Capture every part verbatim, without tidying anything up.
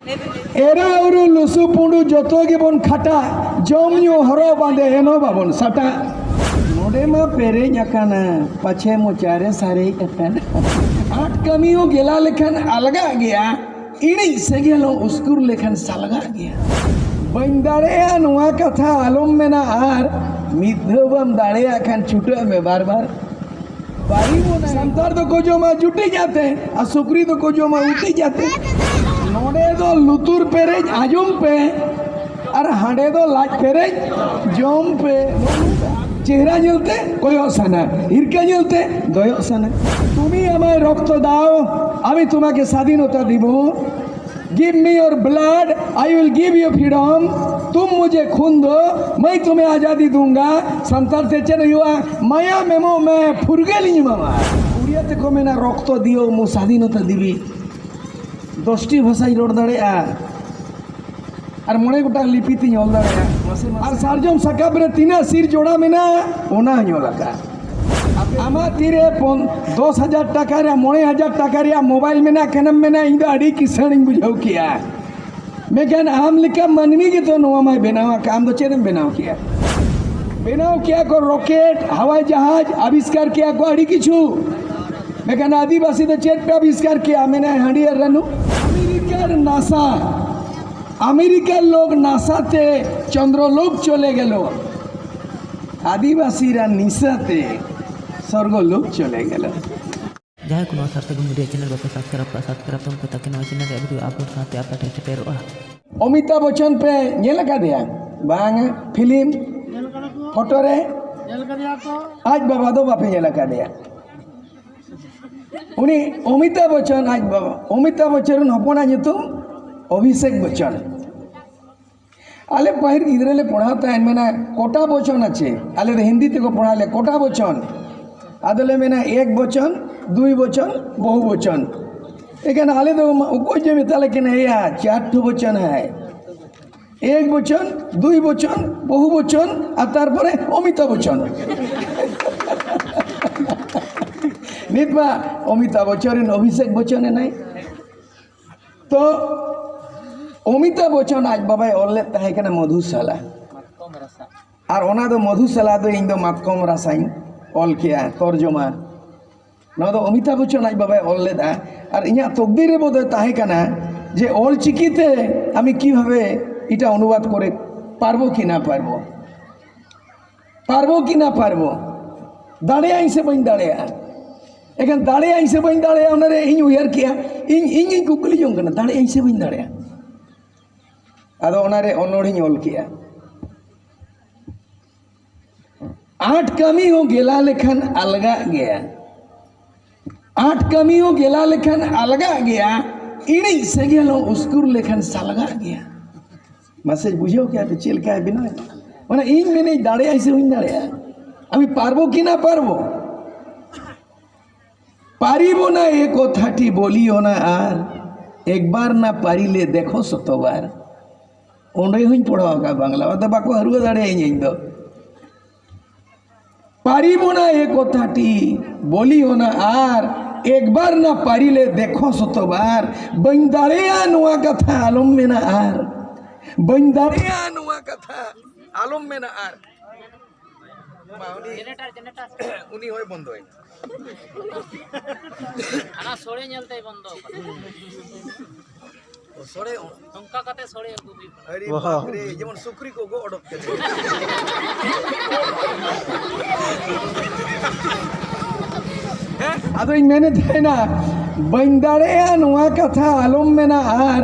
ᱮᱨᱟ ᱩᱨᱩ ᱞᱩᱥᱩ ᱯᱩᱸᱰᱩ ᱡᱚᱛᱚ ᱜᱮᱵᱚᱱ ᱠᱷᱟᱴᱟᱜ, ᱡᱚᱢ ᱧᱩ ᱦᱚᱨᱚᱜ ᱵᱟᱸᱫᱮ ᱮᱱᱦᱚᱸ ᱵᱟᱵᱚᱱ ᱥᱟᱴᱟᱜ᱾ ᱱᱚᱰᱮ ᱢᱟ ᱯᱮᱨᱮᱡ ᱟᱠᱟᱱᱟ, ᱯᱟᱪᱷᱮ ᱢᱚᱪᱟᱨᱮ ᱥᱟᱨᱮᱡ ᱟᱠᱟᱱᱟ᱾ ᱟᱸᱴ ᱠᱟᱹᱢᱤ ᱦᱚᱸ ᱜᱮᱞᱟ ᱞᱮᱠᱷᱟᱱ ᱟᱞᱜᱟᱜ ᱜᱮᱭᱟ, ᱤᱬᱤᱡ ᱥᱮᱸᱜᱮᱞ ᱦᱚᱸ ᱩᱥᱠᱩᱨ ᱞᱮᱠᱷᱟᱱ ᱥᱟᱞᱜᱟᱜ ᱜᱮᱭᱟ᱾ ᱵᱟᱹᱧ ᱫᱟᱲᱮᱭᱟᱜᱼᱟ ᱱᱚᱣᱟ ᱠᱟᱛᱷᱟ ᱟᱞᱚᱢ ᱢᱮᱱᱟ, ᱟᱨ ᱢᱤᱫ ᱫᱷᱟᱣ ᱵᱟᱢ ᱫᱟᱲᱮᱭᱟᱜ ᱠᱷᱟᱱ ᱪᱷᱩᱴᱟᱹᱜ ᱢᱮ ᱵᱟᱨ ᱵᱟᱨ᱾ ᱵᱟᱹᱲᱤᱡ ᱵᱚᱱᱟ᱾ ᱥᱟᱱᱛᱟᱲ ᱫᱚᱠᱚ ᱡᱚᱢᱟ ᱡᱩᱴᱤᱡ ᱟᱛᱮ, ᱟᱨ ᱥᱩᱠᱨᱤ ᱫᱚᱠᱚ ᱡᱚᱢᱟ ᱩᱴᱤᱡ ᱟᱛᱮ᱾ ᱱᱚᱰᱮ ᱫᱚ ᱞᱩᱛᱩᱨ ᱯᱮᱨᱮᱡ ᱟᱸᱡᱚᱢ ᱯᱮ, ᱟᱨ ᱦᱟᱸᱰᱮ ᱫᱚ ᱞᱟᱡ ᱯᱮᱨᱮᱡ ᱡᱚᱢ ᱯᱮ᱾ ᱪᱮᱦᱨᱟ ᱧᱮᱞᱛᱮ ᱠᱚᱭᱚᱜ ᱥᱟᱱᱟ, ᱦᱤᱨᱠᱟᱹ ᱧᱮᱞᱛᱮ ᱫᱚᱭᱚᱜ ᱥᱟᱱᱟ᱾ তুমি আমায় রক্ত দাও, আমি তোমাকে স্বাধীনতা দিব। Give me your blood, I will give you freedom. तुम मुझे खून दो, मैं तुम्हें आजादी दूंगा. ᱥᱟᱱᱛᱟᱲ ᱛᱮ ᱪᱮᱫ ᱦᱩᱭᱩᱜᱼᱟ? ᱢᱟᱭᱟᱢ ᱮᱢᱚᱜ ᱢᱮ, ᱯᱷᱩᱨᱜᱟᱹᱞᱤᱧ ᱮᱢᱟᱢᱟ᱾ ᱩᱲᱤᱭᱟ ᱛᱮᱠᱚ ᱢᱮᱱᱟ, ᱨᱚᱠᱛᱚ ᱫᱤᱭᱳ ᱢᱩ ᱥᱟᱫᱷᱤᱱᱚᱛᱟ ᱫᱤᱵᱤ᱾ ᱫᱚᱥᱴᱤ ᱵᱷᱟᱥᱟᱧ ᱨᱚᱲ ᱫᱟᱲᱮᱭᱟᱜᱼᱟ, ᱟᱨ ᱢᱚᱬᱮ ᱜᱚᱴᱟᱝ ᱞᱤᱯᱤ ᱛᱤᱧ ᱚᱞ ᱫᱟᱲᱮᱭᱟᱜᱼᱟ᱾ ᱟᱨ ᱥᱟᱨᱡᱚᱢ ᱥᱟᱠᱟᱢ ᱨᱮ ᱛᱤᱱᱟᱹᱜ ᱥᱤᱨ ᱡᱚᱲᱟ ᱢᱮᱱᱟᱜᱼᱟ, ᱚᱱᱟ ᱦᱚᱸᱧ ᱚᱞ ᱟᱠᱟᱫᱼᱟ᱾ ᱟᱢᱟᱜ ᱛᱤᱨᱮ ᱯᱚᱱ-, ᱫᱚᱥ ᱦᱟᱡᱟᱨ ᱴᱟᱠᱟ ᱨᱮᱭᱟᱜ, ᱢᱚᱬᱮ ᱦᱟᱡᱟᱨ ᱴᱟᱠᱟ ᱨᱮᱭᱟᱜ ᱢᱳᱵᱟᱭᱤᱞ ᱢᱮᱱᱟᱜ ᱠᱷᱟᱱᱮᱢ ᱢᱮᱱᱟ, "ᱤᱧ ᱫᱚ ᱟᱹᱰᱤ ᱠᱤᱥᱟᱹᱬᱤᱧ ᱵᱩᱡᱷᱟᱹᱣ ᱠᱮᱜᱼᱟ᱾" ᱢᱮᱱᱠᱷᱟᱱ ᱟᱢ ᱞᱮᱠᱟ ᱢᱟᱹᱱᱢᱤ ᱜᱮᱛᱚ ᱱᱚᱣᱟ ᱢᱟᱭ ᱵᱮᱱᱟᱣ ᱟᱠᱟᱫ, ᱟᱢ ᱫᱚ ᱪᱮᱫ ᱮᱢ ᱵᱮᱱᱟᱣ ᱠᱮᱜᱼᱟ? ᱵᱮᱱᱟᱣ ᱠᱮᱜᱼᱟ ᱠᱚ ᱨᱚᱠᱮᱴ, ᱦᱟᱣᱟᱭ ᱡᱟᱦᱟᱡᱽ, ᱟᱵᱤᱥᱠᱟᱨ ᱠᱮᱜᱼᱟ ᱠᱚ ᱟᱹᱰᱤ ᱠᱤᱪᱷᱩ᱾ ᱢᱮᱱᱠᱷᱟᱱ ᱟᱹᱫᱤᱵᱟᱹᱥᱤ ᱫᱚ ᱪᱮᱫ ᱯᱮ ᱟᱵᱤᱥᱠᱟᱨ ᱠᱮᱜᱼᱟ? ᱢᱮᱱᱟᱭ ᱦᱟᱺᱰᱤ ᱟᱨ ᱨᱟᱹᱱᱩ᱾ ᱟᱢᱮᱨᱤᱠᱟᱨ ᱱᱟᱥᱟ, ᱟᱢᱮᱨᱤᱠᱟᱨ ᱞᱳᱠ ᱱᱟᱥᱟᱛᱮ ᱪᱚᱱᱫᱨᱚ ᱞᱳᱠ ᱪᱚᱞᱮ ᱜᱮᱞ, ᱟᱹᱫᱤᱵᱟᱹᱥᱤ ᱨᱟ ᱱᱤᱥᱟᱹᱛᱮ ᱥᱚᱨᱜᱚ ᱞᱳᱠ ᱪᱚᱞᱮ ᱜᱮᱞ᱾ ᱡᱟᱦᱟᱸᱭ ᱠᱚ ᱱᱚᱣᱟ ᱥᱟᱨ ᱥᱟᱹᱜᱩᱱ ᱢᱤᱰᱤᱭᱟ ᱪᱮᱱᱮᱞ ᱵᱟᱯᱮ ᱥᱟᱵᱥᱠᱨᱟᱭᱤᱵ ᱠᱟᱜᱼᱟ, ᱥᱟᱵᱥᱠᱨᱟᱭᱤᱵ ᱛᱟᱵᱚᱱ ᱯᱮ, ᱛᱟᱠᱤ ᱱᱚᱣᱟ ᱪᱮᱱᱮᱞ ᱨᱮᱭᱟᱜ ᱵᱷᱤᱰᱤᱭᱳ ᱟᱯᱞᱳᱰ ᱥᱟᱶᱛᱮ ᱟᱯᱮ ᱴᱷᱮᱱ ᱥᱮᱴᱮᱨᱚᱜᱼᱟ᱾ ᱚᱢᱤᱛᱟᱵᱷ ᱵᱚᱪᱪᱚᱱ ᱯᱮ ᱧᱮᱞ ᱟᱠᱟᱫᱮᱭᱟ? ᱵᱟᱝᱟ᱾ ᱯᱷᱤᱞᱢ, ᱯᱷᱳᱴᱳ ᱨᱮ? ᱧᱮᱞ ᱟᱠᱟᱫᱮᱭᱟ ᱛᱚ᱾ ᱟᱡ ᱵᱟᱵᱟ ᱫᱚ ᱵᱟᱯᱮ ᱧᱮᱞ ᱟᱠᱟᱫᱮᱭᱟ᱾ ᱩᱱᱤ ᱚᱢᱤᱛᱟᱵᱷ ᱵᱚᱪᱪᱚᱱ, ᱟᱡ ᱵᱟᱵᱟ, ᱚᱢᱤᱛᱟᱵᱷ ᱵᱚᱪᱪᱚᱱ ᱨᱮᱱ ᱦᱚᱯᱚᱱᱟᱜ ᱧᱩᱛᱩᱢ ᱚᱵᱷᱤᱥᱮᱠ ᱵᱚᱪᱪᱚᱱ᱾ ᱟᱞᱮ ᱯᱟᱹᱦᱤᱞ ᱜᱤᱫᱽᱨᱟᱹ ᱞᱮ ᱯᱟᱲᱦᱟᱣ ᱛᱟᱦᱮᱸᱫ, ᱢᱮᱱᱟ, "ᱠᱚᱴᱟ ᱵᱚᱪᱚᱱ ᱟᱪᱷᱮ?" ᱟᱞᱮ ᱫᱚ ᱦᱤᱱᱫᱤ ᱛᱮᱠᱚ ᱯᱟᱲᱦᱟᱣ ᱞᱮ, "ᱠᱚᱴᱟ ᱵᱚᱪᱚᱱ?" ᱟᱫᱚ ᱞᱮ ᱢᱮᱱᱟ, "ᱮᱠ ᱵᱚᱪᱚᱱ, ᱫᱩᱭ ᱵᱚᱪᱚᱱ, ᱵᱚᱦᱩ ᱵᱚᱪᱚᱱ᱾" ᱮᱱᱠᱷᱟᱱ ᱟᱞᱮ ᱫᱚ ᱢᱟ ᱚᱠᱚᱭ ᱪᱚ ᱢᱮᱛᱟ ᱞᱮ ᱠᱟᱱᱟ, "ᱮᱭᱟ, ᱪᱟᱨ ᱴᱷᱩ ᱵᱚᱪᱚᱱ ᱦᱟᱭ, ᱮᱠ ᱵᱚᱪᱚᱱ, ᱫᱩᱭ ᱵᱚᱪᱚᱱ, ᱵᱚᱦᱩ ᱵᱚᱪᱚᱱ, ᱟᱨ ᱛᱟᱨᱯᱚᱨᱮ ᱚᱢᱤᱛᱟᱵᱷ ᱵᱚᱪᱚᱱ᱾" ᱱᱤᱛ ᱢᱟ ᱚᱢᱤᱛᱟᱵᱷ ᱵᱚᱪᱚᱱ ᱨᱮᱱ ᱚᱵᱷᱤᱥᱮᱠ ᱵᱚᱪᱚᱱ ᱮᱱᱟᱭ᱾ ᱛᱚ ᱚᱢᱤᱛᱟᱵᱷ ᱵᱚᱪᱚᱱ ᱟᱡ ᱵᱟᱵᱟᱭ ᱚᱞ ᱞᱮᱫ ᱛᱟᱦᱮᱸ ᱠᱟᱱᱟ ᱢᱚᱫᱷᱩᱥᱟᱞᱟ᱾ ᱟᱨ ᱚᱱᱟ ᱫᱚ ᱢᱚᱫᱷᱩᱥᱟᱞᱟ ᱫᱚ ᱤᱧ ᱫᱚ ᱢᱟᱛᱠᱚᱢ ᱨᱟᱥᱟᱧ ᱚᱞ ᱠᱮᱜᱼᱟ, ᱛᱚᱨᱡᱚᱢᱟ᱾ ᱱᱚᱣᱟ ᱫᱚ ᱚᱢᱤᱛᱟᱵᱷ ᱵᱚᱪᱚᱱ ᱟᱡ ᱵᱟᱵᱟᱭ ᱚᱞ ᱞᱮᱫᱼᱟ᱾ ᱟᱨ ᱤᱧᱟᱹᱜ ᱛᱚᱠᱫᱤᱨ ᱨᱮ ᱵᱳᱫᱷᱚᱭ ᱛᱟᱦᱮᱸ ᱠᱟᱱᱟ ᱡᱮ ᱚᱞ ᱪᱤᱠᱤᱛᱮ ᱟᱢᱤ ᱠᱤᱵᱷᱟᱵᱮ ᱤᱴᱟ ᱚᱱᱩᱵᱟᱫ ᱠᱚᱨᱮ ᱯᱟᱨᱵᱚ ᱠᱤ ᱱᱟ ᱯᱟᱨᱵᱚ, ᱯᱟᱨᱵᱚ ᱠᱤ ᱱᱟ ᱯᱟᱨᱵᱚ, ᱫᱟᱲᱮᱭᱟᱜ ᱟᱹᱧ ᱥᱮ ᱵᱟᱹᱧ ᱫᱟᱲᱮᱭᱟᱜᱼᱟ᱾ ᱮᱱᱠᱷᱟᱱ ᱫᱟᱲᱮᱭᱟᱜ ᱟᱹᱧ ᱥᱮ ᱵᱟᱹᱧ ᱫᱟᱲᱮᱭᱟᱜᱼᱟ, ᱚᱱᱟᱨᱮ ᱤᱧ ᱩᱭᱦᱟᱹᱨ ᱠᱮᱜᱼᱟ, ᱤᱧ ᱤᱧ ᱜᱤᱧ ᱠᱩᱠᱞᱤ ᱡᱚᱝ ᱠᱟᱱᱟ, ᱫᱟᱲᱮᱭᱟᱜ ᱟᱹᱧ ᱥᱮ ᱵᱟᱹᱧ ᱫᱟᱲᱮᱭᱟᱜᱼᱟ᱾ ᱟᱫᱚ ᱚᱱᱟᱨᱮ ᱚᱱᱚᱬᱦᱮᱧ ᱚᱞ ᱠᱮᱜᱼᱟ᱾ ᱟᱸᱴ ᱠᱟᱹᱢᱤ ᱦᱚᱸ ᱜᱮᱞᱟ ᱞᱮᱠᱷᱟᱱ ᱟᱞᱜᱟᱜ ᱜᱮᱭᱟ, ᱟᱸᱴ ᱠᱟᱹᱢᱤ ᱦᱚᱸ ᱜᱮᱞᱟ ᱞᱮᱠᱷᱟᱱ ᱟᱞᱜᱟᱜ ᱜᱮᱭᱟ, ᱤᱬᱤᱡ ᱥᱮᱸᱜᱮᱞ ᱦᱚᱸ ᱩᱥᱠᱩᱨ ᱞᱮᱠᱷᱟᱱ ᱥᱟᱞᱜᱟᱜ ᱜᱮᱭᱟ᱾ ᱢᱟᱥᱮ ᱵᱩᱡᱷᱟᱹᱣ ᱠᱮᱜᱼᱟ ᱯᱮ ᱪᱮᱫ ᱞᱮᱠᱟᱭ ᱵᱮᱱᱟᱣ ᱮᱫᱟ? ᱢᱟᱱᱮ ᱤᱧ ᱢᱮᱱᱮᱫ ᱫᱟᱲᱮᱭᱟᱜᱼᱟ ᱥᱮ ᱵᱟᱹᱧ ᱫᱟᱲᱮᱭᱟᱜᱼᱟ? আমি পারবো কি না পারবো? পারিব না এ কথাটি বলিও না আর, একবার না পারিলে দেখো শতবার। ᱚᱸᱰᱮ ᱦᱚᱸᱧ ᱯᱚᱲᱦᱟᱣ ᱟᱠᱟᱫ ᱵᱟᱝᱞᱟ, ᱟᱫᱚ ᱵᱟᱠᱚ ᱦᱟᱹᱨᱣᱟᱹ ᱫᱟᱲᱮᱭᱟᱹᱧᱟ ᱤᱧ ᱫᱚ᱾ ᱯᱟᱨᱤᱵᱚᱱᱟ ᱮ ᱠᱚᱛᱷᱟᱴᱤ ᱵᱚᱞᱤᱭᱚᱱᱟ ᱟᱨ ᱮᱠᱵᱟᱨ ᱱᱟ ᱯᱟᱨᱤᱞᱮ ᱫᱮᱠᱷᱚ ᱥᱚᱛᱚᱵᱟᱨ᱾ ᱵᱟᱹᱧ ᱫᱟᱲᱮᱭᱟᱜᱼᱟ ᱱᱚᱣᱟ ᱠᱟᱛᱷᱟ ᱟᱞᱚᱢ ᱢᱮᱱᱟ ᱟᱨ᱾ ᱵᱟᱹᱧ ᱫᱟᱲᱮᱭᱟᱜᱼᱟ ᱱᱚᱣᱟ ᱠᱟᱛᱷᱟ ᱟᱞᱚᱢ ᱢᱮᱱᱟ ᱟᱨ᱾ ᱢᱟ, ᱩᱱᱤ, ᱡᱮᱱᱟᱨᱮᱴᱟᱨ, ᱡᱮᱱᱟᱨᱮᱴᱟᱨ᱾ ᱩᱱᱤ ᱦᱚᱸᱭ ᱵᱚᱱᱫᱚᱭᱮᱱᱟ᱾ ᱦᱟᱱᱟ ᱥᱳᱲᱮ ᱧᱮᱞ ᱛᱮᱭ ᱵᱚᱱᱫᱚ ᱟᱠᱟᱫᱟ᱾ ᱚ, ᱥᱳᱲᱮ, ᱱᱚᱝᱠᱟ ᱠᱟᱛᱮ ᱥᱳᱲᱮ ᱟᱹᱜᱩ ᱦᱩᱭᱩᱜ ᱠᱟᱱᱟ᱾ ᱟᱨᱮ ᱵᱟᱦ᱾ ᱵᱟᱯ ᱨᱮ, ᱡᱮᱢᱚᱱ ᱥᱩᱠᱨᱤ ᱠᱚ ᱜᱚᱜ ᱚᱰᱚᱠ ᱠᱮᱫᱮ᱾ ᱟᱫᱚᱧ ᱢᱮᱱᱮᱫ ᱛᱟᱦᱮᱱᱟ, ᱵᱟᱹᱧ ᱫᱟᱲᱮᱭᱟᱜᱼᱟ ᱱᱚᱣᱟ ᱠᱟᱛᱷᱟ ᱟᱞᱚᱢ ᱢᱮᱱᱟ, ᱟᱨ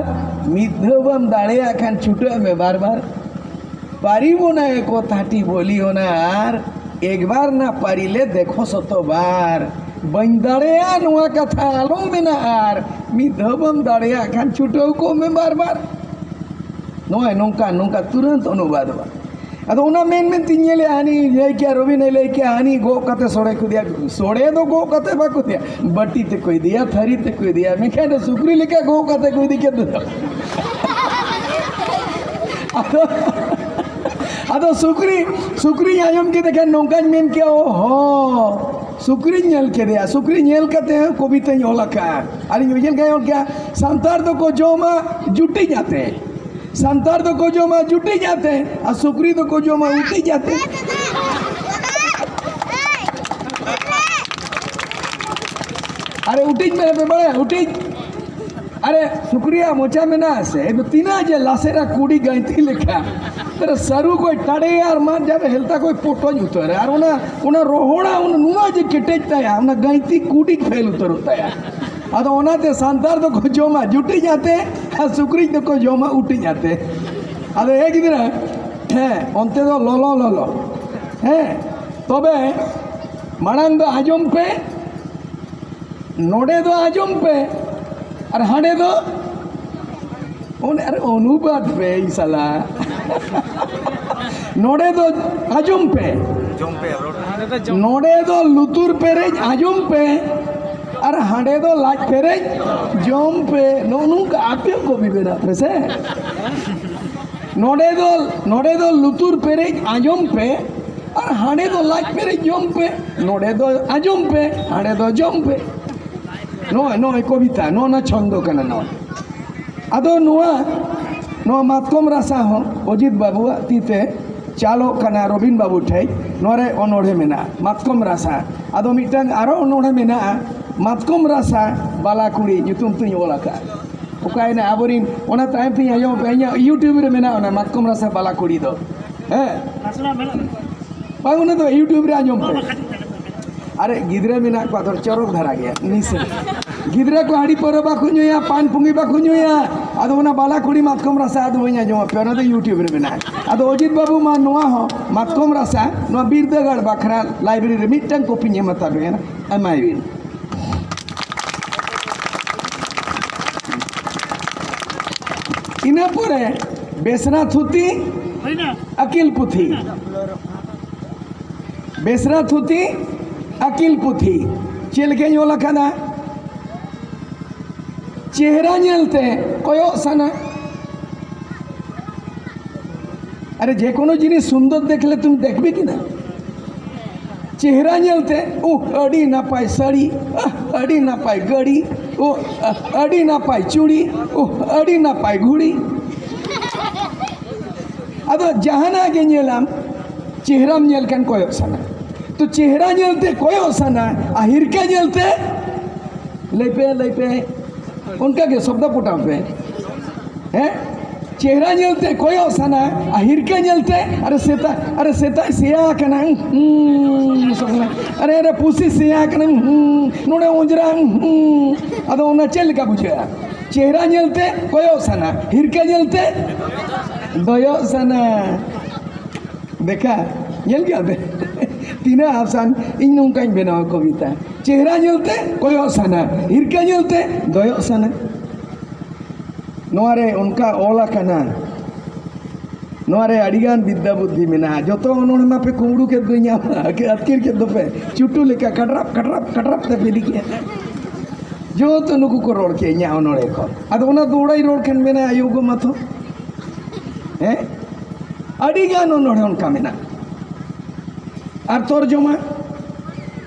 ᱢᱤᱫ ᱫᱷᱟᱣ ᱵᱟᱢ ᱫᱟᱲᱮᱭᱟᱜ ᱠᱷᱟᱱ ᱪᱷᱩᱴᱟᱹᱜ ᱢᱮ ᱵᱟᱨ ᱵᱟᱨ᱾ ᱯᱟᱨᱤᱵᱚᱱᱟ ᱮ ᱠᱚᱛᱷᱟᱴᱤ ᱵᱚᱞᱤᱭᱚᱱᱟ ᱟᱨ ᱮᱠᱵᱟᱨ ᱱᱟ ᱯᱟᱨᱤᱞᱮ ᱫᱮᱠᱷᱚ ᱥᱚᱛᱚᱵᱟᱨ᱾ ᱵᱟᱹᱧ ᱫᱟᱲᱮᱭᱟᱜᱼᱟ ᱱᱚᱣᱟ ᱠᱟᱛᱷᱟ ᱟᱞᱚᱢ ᱢᱮᱱᱟ, ᱟᱨ ᱢᱤᱫ ᱫᱷᱟᱣ ᱵᱟᱢ ᱫᱟᱲᱮᱭᱟᱜ ᱠᱷᱟᱱ ᱪᱷᱩᱴᱟᱹᱣ ᱠᱚᱜ ᱢᱮ ᱵᱟᱨ ᱵᱟᱨ᱾ ᱱᱚᱜᱼᱚᱭ ᱱᱚᱝᱠᱟ, ᱱᱚᱝᱠᱟ ᱛᱩᱨᱟᱹᱱᱛ ᱚᱱᱩᱵᱟᱫᱚᱜᱼᱟ᱾ ᱟᱫᱚ ᱚᱱᱟ ᱢᱮᱱ ᱢᱮᱱ ᱛᱤᱧ ᱧᱮᱞᱮᱜᱼᱟ, ᱦᱟᱹᱱᱤ ᱞᱟᱹᱭ ᱠᱮᱜᱼᱟ, ᱨᱚᱵᱤᱱᱮ ᱞᱟᱹᱭ ᱠᱮᱜᱼᱟ, ᱦᱟᱹᱱᱤ ᱜᱚᱜ ᱠᱟᱛᱮ ᱥᱚᱲᱮ ᱠᱚ ᱤᱫᱤᱭᱟ᱾ ᱥᱚᱲᱮ ᱫᱚ ᱜᱚᱜ ᱠᱟᱛᱮ ᱵᱟᱠᱚ ᱤᱫᱤᱭᱟ, ᱵᱟᱹᱴᱤ ᱛᱮᱠᱚ ᱤᱫᱤᱭᱟ, ᱛᱷᱟᱹᱨᱤ ᱛᱮᱠᱚ ᱤᱫᱤᱭᱟ, ᱢᱮᱱᱠᱷᱟᱱ ᱫᱚ ᱥᱩᱠᱨᱤ ᱞᱮᱠᱟ ᱜᱚᱜ ᱠᱟᱛᱮ ᱠᱚ ᱤᱫᱤ ᱠᱮᱫ ᱫᱚ᱾ ᱟᱫᱚ, ᱟᱫᱚ ᱥᱩᱠᱨᱤ, ᱥᱩᱠᱨᱤᱧ ᱟᱸᱡᱚᱢ ᱠᱮᱫᱮ ᱠᱷᱟᱱ ᱱᱚᱝᱠᱟᱧ ᱢᱮᱱ ᱠᱮᱜᱼᱟ, ᱚ ᱦᱚᱸ, ᱥᱩᱠᱨᱤᱧ ᱧᱮᱞ ᱠᱮᱫᱮᱭᱟ, ᱥᱩᱠᱨᱤ ᱧᱮᱞ ᱠᱟᱛᱮ ᱦᱚᱸ ᱠᱚᱵᱤᱛᱟᱧ ᱚᱞ ᱟᱠᱟᱫᱼᱟ᱾ ᱟᱨᱤᱧ ᱩᱭᱦᱟᱹᱨ ᱠᱮᱫᱼᱟ, ᱚᱞ ᱠᱮᱫᱼᱟ, ᱥᱟᱱᱛᱟᱲ ᱫᱚᱠᱚ ᱡᱚᱢᱟ ᱡᱩᱴᱤᱧ ᱟᱛᱮ, ᱥᱟᱱᱛᱟᱲ ᱫᱚᱠᱚ ᱡᱚᱢᱟ ᱡᱩᱴᱤᱧ ᱟᱛᱮ, ᱟᱨ ᱥᱩᱠᱨᱤ ᱫᱚᱠᱚ ᱡᱚᱢᱟ ᱩᱴᱤᱧ ᱟᱛᱮ᱾ ᱟᱨᱮ ᱩᱴᱤᱧ ᱢᱮᱱᱟ ᱯᱮ ᱵᱟᱲᱟᱭᱟ? ᱩᱴᱤᱧ᱾ ᱟᱨᱮ ᱥᱩᱠᱨᱤᱭᱟᱜ ᱢᱚᱪᱟ ᱢᱮᱱᱟᱜᱼᱟ ᱥᱮ, ᱛᱤᱱᱟᱹᱜ ᱡᱮ ᱞᱟᱥᱮᱨᱟ ᱠᱩᱰᱤ ᱜᱟᱹᱭᱛᱤ ᱞᱮᱠᱟ᱾ ᱟᱨᱮ ᱥᱟᱹᱨᱩ ᱠᱚᱭ ᱴᱟᱰᱮᱭᱟ ᱟᱨ ᱢᱟᱫ ᱡᱟᱵᱮ ᱦᱮᱞᱛᱟ ᱠᱚᱭ ᱯᱚᱴᱚᱡ ᱩᱛᱟᱹᱨᱟ᱾ ᱟᱨ ᱚᱱᱟ, ᱚᱱᱟ ᱨᱚᱦᱚᱲᱟ, ᱚᱱᱟ ᱱᱩᱱᱟᱹᱜ ᱡᱮ ᱠᱮᱴᱮᱡ ᱛᱟᱭᱟ, ᱚᱱᱟ ᱜᱟᱹᱭᱛᱤ ᱠᱩᱰᱤ ᱯᱷᱮᱞ ᱩᱛᱟᱹᱨᱚᱜ ᱛᱟᱭᱟ᱾ ᱟᱫᱚ ᱚᱱᱟᱛᱮ ᱥᱟᱱᱛᱟᱲ ᱫᱚᱠᱚ ᱡᱚᱢᱟ ᱡᱩᱴᱤᱧ ᱟᱛᱮ ᱟᱨ ᱥᱩᱠᱨᱤ ᱫᱚᱠᱚ ᱡᱚᱢᱟ ᱩᱴᱤᱧ ᱟᱛᱮ᱾ ᱟᱫᱚ ᱮ ᱜᱤᱫᱽᱨᱟᱹ, ᱦᱮᱸ, ᱚᱱᱛᱮ ᱫᱚ ᱞᱚᱞᱚ ᱞᱚᱞᱚ, ᱦᱮᱸ, ᱛᱚᱵᱮ ᱢᱟᱲᱟᱝ ᱫᱚ ᱟᱸᱡᱚᱢ ᱯᱮ, ᱱᱚᱰᱮ ᱫᱚ ᱟᱸᱡᱚᱢ ᱯᱮ, ᱟᱨ ᱦᱟᱸᱰᱮ ᱫᱚ ᱚᱱ-, ᱟᱨ ᱚᱱᱩᱵᱟᱫ ᱯᱮ, ᱤ ᱥᱟᱞᱟ᱾ ᱱᱚᱰᱮ ᱫᱚ ᱟᱸᱡᱚᱢ ᱯᱮ, ᱱᱚᱰᱮ ᱫᱚ ᱞᱩᱛᱩᱨ ᱯᱮᱨᱮᱡ ᱟᱸᱡᱚᱢ ᱯᱮ, ᱟᱨ ᱦᱟᱸᱰᱮ ᱫᱚ ᱞᱟᱡ ᱯᱮᱨᱮᱡ ᱡᱚᱢ ᱯᱮ᱾ ᱱᱚᱜᱼᱚ ᱱᱚᱝᱠᱟ ᱟᱯᱮ ᱠᱚ ᱵᱤᱵᱮᱱᱟ ᱯᱮ ᱥᱮ᱾ ᱱᱚᱰᱮ ᱫᱚ, ᱱᱚᱰᱮ ᱫᱚ ᱞᱩᱛᱩᱨ ᱯᱮᱨᱮᱡ ᱟᱸᱡᱚᱢ ᱯᱮ, ᱟᱨ ᱦᱟᱸᱰᱮ ᱫᱚ ᱞᱟᱡ ᱯᱮᱨᱮᱡ ᱡᱚᱢ ᱯᱮ᱾ ᱱᱚᱰᱮ ᱫᱚ ᱟᱸᱡᱚᱢ ᱯᱮ, ᱦᱟᱸᱰᱮ ᱫᱚ ᱡᱚᱢ ᱯᱮ᱾ ᱱᱚᱜᱼᱚᱭ, ᱱᱚᱜᱼᱚᱭ ᱠᱚᱵᱤᱛᱟ, ᱱᱚᱜᱼᱚ ᱱᱟ ᱪᱷᱚᱱᱫᱚ ᱠᱟᱱᱟ ᱱᱚᱣᱟ᱾ ᱟᱫᱚ ᱱᱚᱣᱟ, ᱱᱚᱣᱟ ᱢᱟᱛᱠᱚᱢ ᱨᱟᱥᱟ ᱦᱚᱸ ᱚᱡᱤᱛ ᱵᱟᱹᱵᱩᱣᱟᱜ ᱛᱤ ᱛᱮ ᱪᱟᱞᱚᱜ ᱠᱟᱱᱟ ᱨᱚᱵᱤᱱ ᱵᱟᱹᱵᱩ ᱴᱷᱮᱡ᱾ ᱱᱚᱣᱟ ᱨᱮ ᱚᱱᱚᱬᱦᱮ ᱢᱮᱱᱟᱜᱼᱟ, ᱢᱟᱛᱠᱚᱢ ᱨᱟᱥᱟ᱾ ᱟᱫᱚ ᱢᱤᱫᱴᱟᱝ ᱟᱨᱚ ᱚᱱᱚᱬᱦᱮ ᱢᱮᱱᱟᱜᱼᱟ, ᱢᱟᱛᱠᱚᱢ ᱨᱟᱥᱟ ᱵᱟᱞᱟ ᱠᱩᱲᱤ ᱧᱩᱛᱩᱢ ᱛᱤᱧ ᱚᱞ ᱟᱠᱟᱫᱼᱟ᱾ ᱚᱠᱟᱭᱮᱱᱟ ᱟᱵᱚᱨᱤᱱ? ᱚᱱᱟ ᱛᱟᱭᱚᱢ ᱛᱤᱧ ᱟᱸᱡᱚᱢ ᱯᱮ, ᱤᱧᱟᱹᱜ YouTube ᱨᱮ ᱢᱮᱱᱟᱜᱼᱟ ᱚᱱᱟ ᱢᱟᱛᱠᱚᱢ ᱨᱟᱥᱟ ᱵᱟᱞᱟ ᱠᱩᱲᱤ ᱫᱚ᱾ ᱦᱮᱸ? ᱵᱟᱝ, ᱚᱱᱟ ᱫᱚ YouTube ᱨᱮ ᱟᱸᱡᱚᱢ ᱯᱮ᱾ ᱟᱨᱮ, ᱜᱤᱫᱽᱨᱟᱹ ᱢᱮᱱᱟᱜ ᱠᱚᱣᱟ, ᱛᱚ ᱪᱚᱨᱚᱠ ᱫᱷᱟᱨᱟ ᱜᱮᱭᱟ, ᱱᱤᱥᱟᱹ᱾ ᱜᱤᱫᱽᱨᱟᱹ ᱠᱚ ᱦᱟᱺᱰᱤ ᱯᱟᱹᱣᱨᱟᱹ ᱵᱟᱠᱚ ᱧᱩᱭᱟ, ᱯᱟᱱ ᱯᱩᱸᱜᱤ ᱵᱟᱠᱚ ᱧᱩᱭᱟ᱾ ᱟᱫᱚ ᱚᱱᱟ ᱵᱟᱞᱟ ᱠᱩᱲᱤ ᱢᱟᱛᱠᱚᱢ ᱨᱟᱥᱟ ᱟᱫᱚ ᱵᱟᱹᱧ ᱟᱸᱡᱚᱢ ᱟᱯᱮ, ᱚᱱᱟ ᱫᱚ YouTube ᱨᱮ ᱢᱮᱱᱟᱜᱼᱟ᱾ ᱟᱫᱚ ᱚᱡᱤᱛ ᱵᱟᱹᱵᱩ ᱢᱟ ᱱᱚᱣᱟ ᱦᱚᱸ ᱢᱟᱛᱠᱚᱢ ᱨᱟᱥᱟ, ᱱᱚᱣᱟ ᱵᱤᱨᱫᱟᱹᱜᱟᱲ ᱵᱟᱠᱷᱨᱟ library ᱨᱮ ᱢᱤᱫᱴᱟᱝ ᱠᱚᱯᱤᱧ ᱮᱢ ᱦᱟᱛᱟᱣ ᱯᱮᱭᱟ, ᱮᱢᱟᱭ ᱵᱤᱱ᱾ ᱤᱱᱟᱹ ᱯᱚᱨᱮ ᱵᱮᱥᱨᱟ ᱛᱷᱩᱛᱤ, ᱟᱹᱠᱤᱞ ᱯᱩᱛᱷᱤ᱾ ᱵᱮᱥᱨᱟ ᱛᱷᱩᱛᱤ, ᱟᱹᱠᱤᱞ ᱯᱩᱛᱷᱤ᱾ ᱪᱮᱫ ᱞᱮᱠᱟᱧ ᱚᱞ ᱟᱠᱟᱫᱟ? ᱪᱮᱦᱨᱟ ᱧᱮᱞᱛᱮ ᱠᱚᱭᱚᱜ ᱥᱟᱱᱟ᱾ ᱟᱨᱮ, ᱡᱮ ᱠᱳᱱᱳ ᱡᱤᱱᱤᱥ ᱥᱩᱱᱫᱚᱨ ᱫᱮᱠᱷᱞᱮ ᱛᱩᱢ ᱫᱮᱠᱷᱵᱮ ᱠᱤ ᱱᱟ? ᱪᱮᱦᱨᱟ ᱧᱮᱞᱛᱮ, ᱳᱦ, ᱟᱹᱰᱤ ᱱᱟᱯᱟᱭ ᱥᱟᱹᱲᱤ, ᱟᱦ, ᱟᱹᱰᱤ ᱱᱟᱯᱟᱭ ᱜᱟᱹᱰᱤ, ᱳᱦ, ᱟᱦ, ᱟᱹᱰᱤ ᱱᱟᱯᱟᱭ ᱪᱩᱲᱤ, ᱳᱦ, ᱟᱹᱰᱤ ᱱᱟᱯᱟᱭ ᱜᱷᱩᱲᱤ᱾ ᱟᱫᱚ ᱡᱟᱦᱟᱱᱟᱜ ᱜᱮ ᱧᱮᱞᱟᱢ, ᱪᱮᱦᱨᱟᱢ ᱧᱮᱞ ᱠᱷᱟᱱ ᱠᱚᱭᱚᱜ ᱥᱟᱱᱟ᱾ ᱛᱚ ᱪᱮᱦᱨᱟ ᱧᱮᱞᱛᱮ ᱠᱚᱭᱚᱜ ᱥᱟᱱᱟ, ᱟᱨ ᱦᱤᱨᱠᱟᱹ ᱧᱮᱞᱛᱮ, ᱞᱟᱹᱭ ᱯᱮ, ᱞᱟᱹᱭ ᱯᱮ, ᱚᱱᱠᱟ ᱜᱮ ᱥᱚᱵᱫᱚ ᱯᱚᱴᱟᱣ ᱯᱮ᱾ ᱦᱮᱸ? ᱪᱮᱦᱨᱟ ᱧᱮᱞᱛᱮ ᱠᱚᱭᱚᱜ ᱥᱟᱱᱟ, ᱟᱨ ᱦᱤᱨᱠᱟᱹ ᱧᱮᱞᱛᱮ, ᱟᱨᱮ ᱥᱮᱛᱟ, ᱟᱨᱮ ᱥᱮᱛᱟᱭ ᱥᱮᱭᱟ ᱟᱠᱟᱱᱟ, ᱩᱸ, ᱟᱨᱮ, ᱟᱨᱮ ᱯᱩᱥᱤ ᱥᱮᱭᱟ ᱟᱠᱟᱱᱟ, ᱩᱸ, ᱱᱚᱰᱮ ᱚᱸᱡᱽᱨᱟ, ᱩᱸ᱾ ᱟᱫᱚ ᱚᱱᱟ ᱪᱮᱫ ᱞᱮᱠᱟ ᱵᱩᱡᱷᱟᱹᱜᱼᱟ? ᱪᱮᱦᱨᱟ ᱧᱮᱞᱛᱮ ᱠᱚᱭᱚᱜ ᱥᱟᱱᱟ, ᱦᱤᱨᱠᱟᱹ ᱧᱮᱞᱛᱮ ᱫᱚᱭᱚᱜ ᱥᱟᱱᱟ᱾ ᱫᱮᱠᱷᱟ, ᱧᱮᱞ ᱜᱮᱭᱟ ᱯᱮ? ᱛᱤᱱᱟᱹᱜ ᱟᱥᱟᱱ, ᱤᱧ ᱱᱚᱝᱠᱟᱧ ᱵᱮᱱᱟᱣᱟ ᱠᱚᱵᱤᱛᱟ᱾ ᱪᱮᱦᱨᱟ ᱧᱮᱞᱛᱮ ᱠᱚᱭᱚᱜ ᱥᱟᱱᱟ, ᱦᱤᱨᱠᱟᱹ ᱧᱮᱞᱛᱮ ᱫᱚᱭᱚᱜ ᱥᱟᱱᱟ᱾ ᱱᱚᱣᱟ ᱨᱮ ᱚᱱᱠᱟ ᱚᱞ ᱟᱠᱟᱱᱟ, ᱱᱚᱣᱟ ᱨᱮ ᱟᱹᱰᱤᱜᱟᱱ ᱵᱤᱫᱽᱫᱟ ᱵᱩᱫᱽᱫᱷᱤ ᱢᱮᱱᱟᱜᱼᱟ᱾ ᱡᱚᱛᱚ ᱚᱱᱚᱬᱦᱮ ᱢᱟᱯᱮ ᱠᱩᱢᱵᱽᱲᱩ ᱠᱮᱫ ᱫᱚ, ᱧᱟᱢ ᱟᱹᱛᱠᱤᱨ ᱠᱮᱫ ᱫᱚᱯᱮ, ᱪᱩᱴᱩ ᱞᱮᱠᱟ ᱠᱟᱴᱨᱟᱯ, ᱠᱟᱴᱨᱟᱯ, ᱠᱟᱴᱨᱟᱯ ᱛᱮᱯᱮ ᱤᱫᱤ ᱠᱮᱫᱼᱟ᱾ ᱡᱚᱛᱚ ᱱᱩᱠᱩ ᱠᱚ ᱨᱚᱲ ᱠᱮᱫ ᱤᱧᱟᱹᱜ ᱚᱱᱚᱬᱦᱮ ᱠᱚ᱾ ᱟᱫᱚ ᱚᱱᱟ ᱫᱚ ᱚᱲᱟᱜ ᱨᱚᱲ ᱠᱷᱟᱱ ᱢᱮᱱᱟ, ᱟᱭᱳ ᱜᱚ ᱢᱟᱛᱚ, ᱦᱮᱸ, ᱟᱹᱰᱤᱜᱟᱱ ᱚᱱᱚᱬᱦᱮ ᱚᱱᱠᱟ ᱢᱮᱱᱟᱜᱼᱟ᱾ ᱟᱨ ᱛᱚᱨᱡᱚᱢᱟ,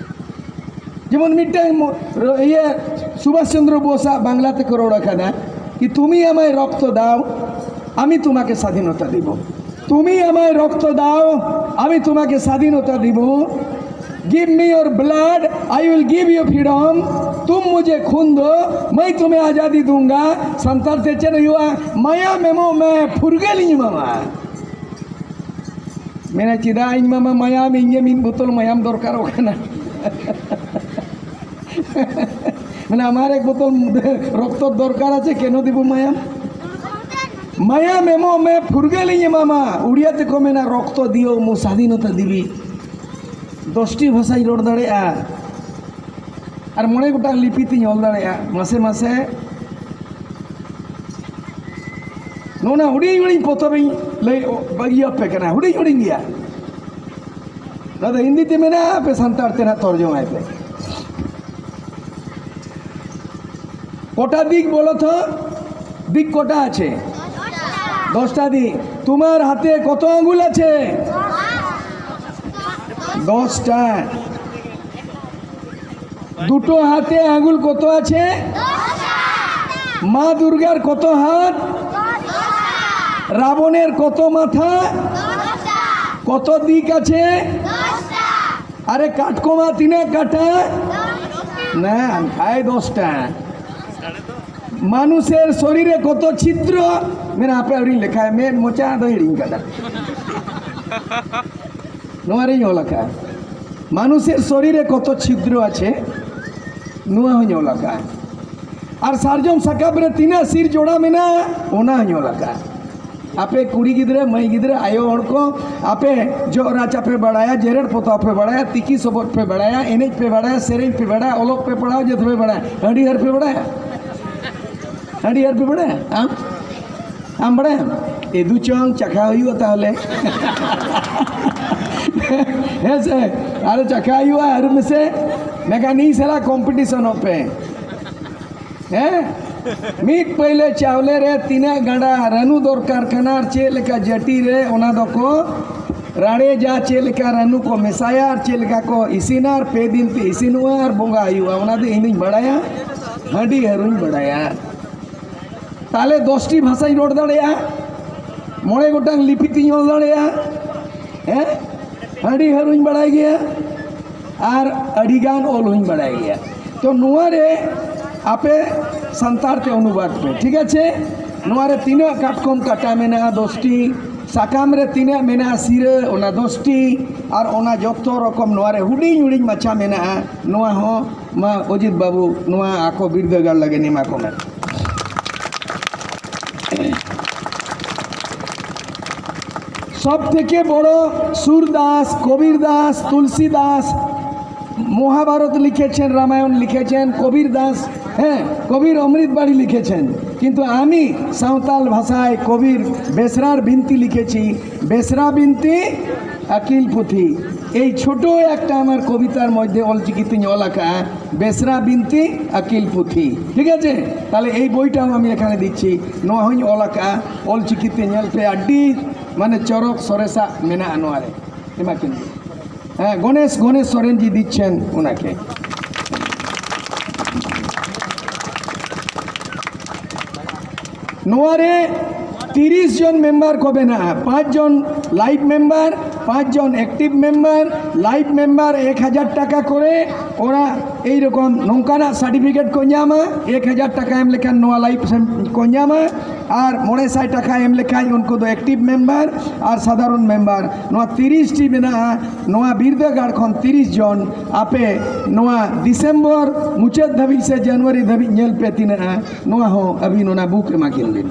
ᱡᱮᱢᱚᱱ ᱢᱤᱫᱴᱟᱝ ᱢᱚ-, ᱤᱭᱟᱹ, ᱥᱩᱵᱷᱟᱥ ᱪᱚᱱᱫᱨᱚ ᱵᱳᱥᱟᱜ ᱵᱟᱝᱞᱟ ᱛᱮᱠᱚ ᱨᱚᱲ ᱟᱠᱟᱫᱟ, ᱠᱤ ᱛᱩᱢᱤ ᱟᱢᱟᱭ ᱨᱚᱠᱛᱚ ᱫᱟᱣ, ᱟᱢᱤ ᱛᱩᱢᱟᱠᱮ ᱥᱟᱫᱷᱤᱱᱚᱛᱟ ᱫᱤᱵᱚ᱾ ᱛᱩᱢᱤ ᱟᱢᱟᱭ ᱨᱚᱠᱛᱚ ᱫᱟᱣ, ᱟᱢᱤ ᱛᱩᱢᱟᱠᱮ ᱥᱟᱫᱷᱤᱱᱚᱛᱟ ᱫᱤᱵᱚ᱾ Give me your blood, I will give you freedom. तुम मुझे खून दो, मैं तुम्हें आजादी दूंगा। ᱥᱟᱱᱛᱟᱲ ᱛᱮ ᱪᱮᱫ ᱦᱩᱭᱩᱜᱼᱟ? ᱢᱟᱭᱟᱢ ᱮᱢᱚᱜ ᱢᱮ, ᱯᱷᱩᱨᱜᱟᱹᱞᱤᱧ ᱮᱢᱟᱢᱟ᱾ ᱢᱮᱱᱟ, ᱪᱮᱫᱟᱜ ᱤᱧ ᱢᱟᱢᱟ ᱢᱟᱭᱟᱢ, ᱤᱧ ᱜᱮ ᱢᱤᱫ ᱵᱳᱛᱚᱞ ᱢᱟᱭᱟᱢ ᱫᱚᱨᱠᱟᱨᱚᱜ ᱠᱟᱱᱟ᱾ ᱢᱟᱱᱮ, ᱟᱢᱟᱨ ᱮᱠ ᱵᱳᱛᱚᱞ ᱨᱚᱠᱛᱚ ᱫᱚᱨᱠᱟᱨ ᱟᱪᱷᱮ, ᱠᱮᱱᱚ ᱫᱤᱵᱚ ᱢᱟᱭᱟᱢ? ᱢᱟᱭᱟᱢ ᱮᱢᱚᱜ ᱢᱮ, ᱯᱷᱩᱨᱜᱟᱹᱞᱤᱧ ᱮᱢᱟᱢᱟ᱾ ᱩᱲᱤᱭᱟ ᱛᱮᱠᱚ ᱢᱮᱱᱟ, ᱨᱚᱠᱛᱚ ᱫᱤᱭᱳ ᱢᱩ ᱥᱟᱫᱷᱤᱱᱚᱛᱟ ᱫᱤᱵᱤ᱾ ᱫᱚᱥᱴᱤ ᱵᱷᱟᱥᱟᱧ ᱨᱚᱲ ᱫᱟᱲᱮᱭᱟᱜᱼᱟ᱾ ᱟᱨ ᱢᱚᱬᱮ ᱜᱚᱴᱟᱝ ᱞᱤᱯᱤ ᱛᱤᱧ ᱚᱞ ᱫᱟᱲᱮᱭᱟᱜᱼᱟ᱾ ᱢᱟᱥᱮ ᱢᱟᱥᱮ ᱱᱚᱜᱼᱚ ᱱᱟ ᱦᱩᱰᱤᱧ ᱦᱩᱰᱤᱧ ᱯᱚᱛᱚᱵᱤᱧ ᱞᱟᱹᱭ ᱵᱟᱹᱜᱤᱭᱟᱯᱮ ᱠᱟᱱᱟ, ᱦᱩᱰᱤᱧ ᱦᱩᱰᱤᱧ ᱜᱮᱭᱟ᱾ ᱱᱚᱣᱟ ᱫᱚ ᱦᱤᱱᱫᱤ ᱛᱮ ᱢᱮᱱᱟᱜᱼᱟ, ᱟᱯᱮ ᱥᱟᱱᱛᱟᱲ ᱛᱮ ᱱᱟᱜ ᱛᱚᱨᱡᱚᱢᱟᱭ ᱯᱮ᱾ কটা দিক বলো তো? দিক কটা আছে? দশটা দিক। তোমার হাতে কত আঙ্গুল আছে? দশটা। দুটো হাতে আঙুল কত আছে? মা দুর্গার কত হাত? রাবণের কত মাথা? কত দিক আছে? আরে কাটকমা তিনাক কাটা? না, খায় দশটা। মানুষের শরীরে কত ছিদ্র? ᱢᱮᱱᱟ ᱦᱟᱯᱮ ᱟᱹᱣᱨᱤᱧ ᱞᱮᱠᱷᱟᱭᱟ, ᱢᱮᱫ ᱢᱚᱪᱟ ᱫᱚ ᱦᱤᱲᱤᱧ ᱠᱟᱫᱟ᱾ ᱱᱚᱣᱟ ᱨᱤᱧ ᱚᱞ ᱟᱠᱟᱫᱼᱟ᱾ ᱢᱟᱱᱩᱥᱮᱨ ᱥᱚᱨᱤᱨ ᱨᱮ ᱠᱚᱛᱚ ᱪᱷᱤᱫᱨᱚ ᱟᱪᱷᱮ, ᱱᱚᱣᱟ ᱦᱚᱸᱧ ᱚᱞ ᱟᱠᱟᱫᱼᱟ᱾ ᱟᱨ ᱥᱟᱨᱡᱚᱢ ᱥᱟᱠᱟᱢ ᱨᱮ ᱛᱤᱱᱟᱹᱜ ᱥᱤᱨ ᱡᱚᱲᱟ ᱢᱮᱱᱟᱜᱼᱟ, ᱚᱱᱟ ᱦᱚᱸᱧ ᱚᱞ ᱟᱠᱟᱫᱼᱟ᱾ ᱟᱯᱮ ᱠᱩᱲᱤ ᱜᱤᱫᱽᱨᱟᱹ, ᱢᱟᱹᱭ ᱜᱤᱫᱽᱨᱟᱹ, ᱟᱭᱳ ᱦᱚᱲ ᱠᱚ, ᱟᱯᱮ ᱡᱚᱜ ᱨᱟᱪᱟ ᱯᱮ ᱵᱟᱲᱟᱭᱟ, ᱡᱮᱨᱮᱲ ᱯᱚᱛᱟᱣ ᱯᱮ ᱵᱟᱲᱟᱭᱟ, ᱛᱤᱠᱤ ᱥᱚᱵᱚᱫ ᱯᱮ ᱵᱟᱲᱟᱭᱟ, ᱮᱱᱮᱡ ᱯᱮ ᱵᱟᱲᱟᱭᱟ, ᱥᱮᱨᱮᱧ ᱯᱮ ᱵᱟᱲᱟᱭᱟ, ᱚᱞᱚᱜ ᱯᱮ ᱯᱟᱲᱦᱟᱣ ᱡᱚᱛᱚ ᱯᱮ ᱵᱟᱲᱟᱭᱟ, ᱦᱟᱺᱰᱤ ᱦᱟᱹᱨ ᱯᱮ ᱵᱟᱲᱟᱭᱟ? ᱦᱟᱺᱰᱤ ᱦᱟᱹᱨ ᱯᱮ ᱵᱟᱲᱟᱭᱟ? ᱟᱢ? ᱟᱢ ᱵᱟᱲᱟᱭᱟᱢ? ᱮᱫᱩ ᱪᱚᱝ ᱪᱟᱠᱷᱟ ᱦᱩᱭᱩᱜᱼᱟ ᱛᱟᱦᱚᱞᱮ᱾ ᱦᱮᱸ ᱥᱮ? ᱟᱨ ᱪᱟᱠᱷᱟ ᱦᱩᱭᱩᱜᱼᱟ, ᱟᱹᱨᱩᱵ ᱢᱮᱥᱮ᱾ ᱢᱮᱱᱠᱷᱟᱱ ᱤᱧ ᱥᱟᱞᱟᱜ ᱠᱚᱢᱯᱤᱴᱤᱥᱚᱱᱚᱜ ᱯᱮ᱾ ᱦᱮᱸ? ᱢᱤᱫ ᱯᱟᱹᱭᱞᱟᱹ ᱪᱟᱣᱞᱮ ᱨᱮ ᱛᱤᱱᱟᱹᱜ ᱜᱟᱸᱰᱟ ᱨᱟᱹᱱᱩ ᱫᱚᱨᱠᱟᱨ ᱠᱟᱱᱟ ᱟᱨ ᱪᱮᱫ ᱞᱮᱠᱟ ᱡᱟᱹᱴᱤ ᱨᱮ ᱚᱱᱟ ᱫᱚᱠᱚ ᱨᱟᱲᱮᱡᱟ, ᱪᱮᱫ ᱞᱮᱠᱟ ᱨᱟᱹᱱᱩ ᱠᱚ ᱢᱮᱥᱟᱭᱟ ᱟᱨ ᱪᱮᱫ ᱞᱮᱠᱟ ᱠᱚ ᱤᱥᱤᱱᱟ ᱟᱨ ᱯᱮ ᱫᱤᱱ ᱛᱮ ᱤᱥᱤᱱᱚᱜᱼᱟ ᱟᱨ ᱵᱚᱸᱜᱟ ᱦᱩᱭᱩᱜᱼᱟ, ᱚᱱᱟ ᱫᱚ ᱤᱧ ᱫᱩᱧ ᱵᱟᱲᱟᱭᱟ᱾ ᱦᱟᱺᱰᱤ ᱦᱟᱹᱨᱩᱧ ᱵᱟᱲᱟᱭᱟ᱾ ᱛᱟᱦᱞᱮ ᱫᱚᱥᱴᱤ ᱵᱷᱟᱥᱟᱧ ᱨᱚᱲ ᱫᱟᱲᱮᱭᱟᱜᱼᱟ, ᱢᱚᱬᱮ ᱜᱚᱴᱟᱝ ᱞᱤᱯᱤ ᱛᱤᱧ ᱚᱞ ᱫᱟᱲᱮᱭᱟᱜᱼᱟ᱾ ᱦᱮᱸ, ᱦᱟᱺᱰᱤ ᱦᱟᱹᱨᱩᱧ ᱵᱟᱲᱟᱭ ᱜᱮᱭᱟ ᱟᱨ ᱟᱹᱰᱤᱜᱟᱱ ᱚᱞ ᱦᱚᱸᱧ ᱵᱟᱲᱟᱭ ᱜᱮᱭᱟ᱾ ᱛᱚ ᱱᱚᱣᱟ ᱨᱮ ᱟᱯᱮ ᱥᱟᱱᱛᱟᱲ ᱛᱮ ᱚᱱᱩᱵᱟᱫ ᱯᱮ, ᱴᱷᱤᱠ ᱟᱪᱷᱮ? ᱱᱚᱣᱟ ᱨᱮ ᱛᱤᱱᱟᱹᱜ ᱠᱟᱴᱠᱚᱢ ᱠᱟᱴᱟ ᱢᱮᱱᱟᱜᱼᱟ ᱫᱚᱥᱴᱤ, ᱥᱟᱠᱟᱢ ᱨᱮ ᱛᱤᱱᱟᱹᱜ ᱢᱮᱱᱟᱜᱼᱟ ᱥᱤᱨᱟᱹ, ᱚᱱᱟ ᱫᱚᱥᱴᱤ, ᱟᱨ ᱚᱱᱟ ᱡᱚᱛᱚ ᱨᱚᱠᱚᱢ ᱱᱚᱣᱟ ᱨᱮ ᱦᱩᱰᱤᱧ ᱦᱩᱰᱤᱧ ᱢᱟᱪᱷᱟ ᱢᱮᱱᱟᱜᱼᱟ᱾ ᱱᱚᱣᱟ ᱦᱚᱸ ᱢᱟ ᱚᱡᱤᱛ ᱵᱟᱹᱵᱩ, ᱱᱚᱣᱟ ᱟᱠᱚ ᱵᱤᱨᱫᱟᱹᱜᱟᱲ ᱞᱟᱹᱜᱤᱫ ᱮᱢᱟ ᱠᱚ ᱢᱮ᱾ ᱥᱚᱵ ᱛᱷᱮᱠᱮ ᱵᱚᱲᱚ ᱥᱩᱨᱫᱟᱥ, ᱠᱚᱵᱤᱨ ᱫᱟᱥ, ᱛᱩᱞᱥᱤ ᱫᱟᱥ ᱢᱚᱦᱟᱵᱷᱟᱨᱚᱛ লিখেছেন, রামায়ণ লিখেছেন, কবির দাস, হ্যাঁ, কবির অমৃত বাণী লিখেছেন। কিন্তু আমি সাঁওতাল ভাষায় কবির বেসরার বিনতি লিখেছি, বেসরা বিনতি আকিল পুথি। এই ছোট একটা আমার কবিতার মধ্যে অলচিকিতে অল আঁকা বেসরা বিনতি আকিল পুথি, ঠিক আছে? তাহলে এই বইটাও আমি এখানে দিচ্ছি, ᱱᱚᱣᱟ ᱦᱚᱸᱧ ᱚᱞ ᱟᱠᱟᱫᱼᱟ ᱚᱞᱪᱤᱠᱤᱛᱮ᱾ ᱧᱮᱞ ᱯᱮ, ᱟᱹᱰᱤ ᱢᱟᱱᱮ ᱪᱚᱨᱚᱠ ᱥᱚᱨᱮᱥᱟᱜ ᱢᱮᱱᱟᱜᱼᱟ ᱱᱚᱣᱟ ᱨᱮ᱾ ᱮᱢᱟ ᱠᱤᱱ ᱜᱮ᱾ ᱦᱮᱸ, ᱜᱚᱱᱮᱥ, ᱜᱚᱱᱮᱥ ᱥᱚᱨᱮᱱ ᱡᱤ ᱫᱤᱪᱷᱮᱱ ᱚᱱᱟᱠᱮ᱾ ᱱᱚᱣᱟ ᱨᱮ ᱛᱤᱨᱤᱥ ᱡᱚᱱ ᱢᱮᱢᱵᱟᱨ ᱠᱚ ᱵᱮᱱᱟᱜᱼᱟ, ᱯᱟᱸᱪ ᱡᱚᱱ ᱞᱟᱭᱤᱵᱷ ᱢᱮᱢᱵᱟᱨ, ᱯᱟᱸᱪ ᱡᱚᱱ ᱮᱠᱴᱤᱵᱷ ᱢᱮᱢᱵᱟᱨ, ᱞᱟᱭᱤᱵᱷ ᱢᱮᱢᱵᱟᱨ ᱮᱠ ᱦᱟᱡᱟᱨ ᱴᱟᱠᱟ ᱠᱚᱨᱮ᱾ ᱚᱱᱟ ᱮᱭ ᱨᱚᱠᱚᱢ ᱱᱚᱝᱠᱟᱱᱟᱜ ᱥᱟᱨᱴᱤᱯᱷᱤᱠᱮᱴ ᱠᱚ ᱧᱟᱢᱟ, ᱮᱠ ᱦᱟᱡᱟᱨ ᱴᱟᱠᱟ ᱮᱢ ᱞᱮᱠᱷᱟᱱ ᱱᱚᱣᱟ ᱞᱟᱭᱤᱵᱷ ᱥᱮᱢ-, ᱠᱚ ᱧᱟᱢᱟ, ᱟᱨ ᱢᱚᱬᱮ ᱥᱟᱭ ᱴᱟᱠᱟ ᱮᱢ ᱞᱮᱠᱷᱟᱱ ᱩᱱᱠᱩ ᱫᱚ ᱮᱠᱴᱤᱵᱷ ᱢᱮᱢᱵᱟᱨ ᱟᱨ ᱥᱟᱫᱷᱟᱨᱚᱱ ᱢᱮᱢᱵᱟᱨ᱾ ᱱᱚᱣᱟ ᱛᱤᱨᱤᱥ ᱴᱤ ᱢᱮᱱᱟᱜᱼᱟ᱾ ᱱᱚᱣᱟ ᱵᱤᱨᱫᱟᱹᱜᱟᱲ ᱠᱷᱚᱱ ᱛᱤᱨᱤᱥ ᱡᱚᱱ ᱟᱯᱮ ᱱᱚᱣᱟ ᱰᱤᱥᱮᱢᱵᱚᱨ ᱢᱩᱪᱟᱹᱫ ᱫᱷᱟᱹᱵᱤᱡ ᱥᱮ ᱡᱟᱱᱩᱣᱟᱨᱤ ᱫᱷᱟᱹᱵᱤᱡ ᱧᱮᱞ ᱯᱮ ᱛᱤᱱᱟᱹᱜᱼᱟ᱾ ᱱᱚᱣᱟ ᱦᱚᱸ ᱟᱹᱵᱤᱱ ᱚᱱᱟ ᱵᱩᱠ ᱮᱢᱟ ᱠᱤᱱ ᱵᱤᱱ᱾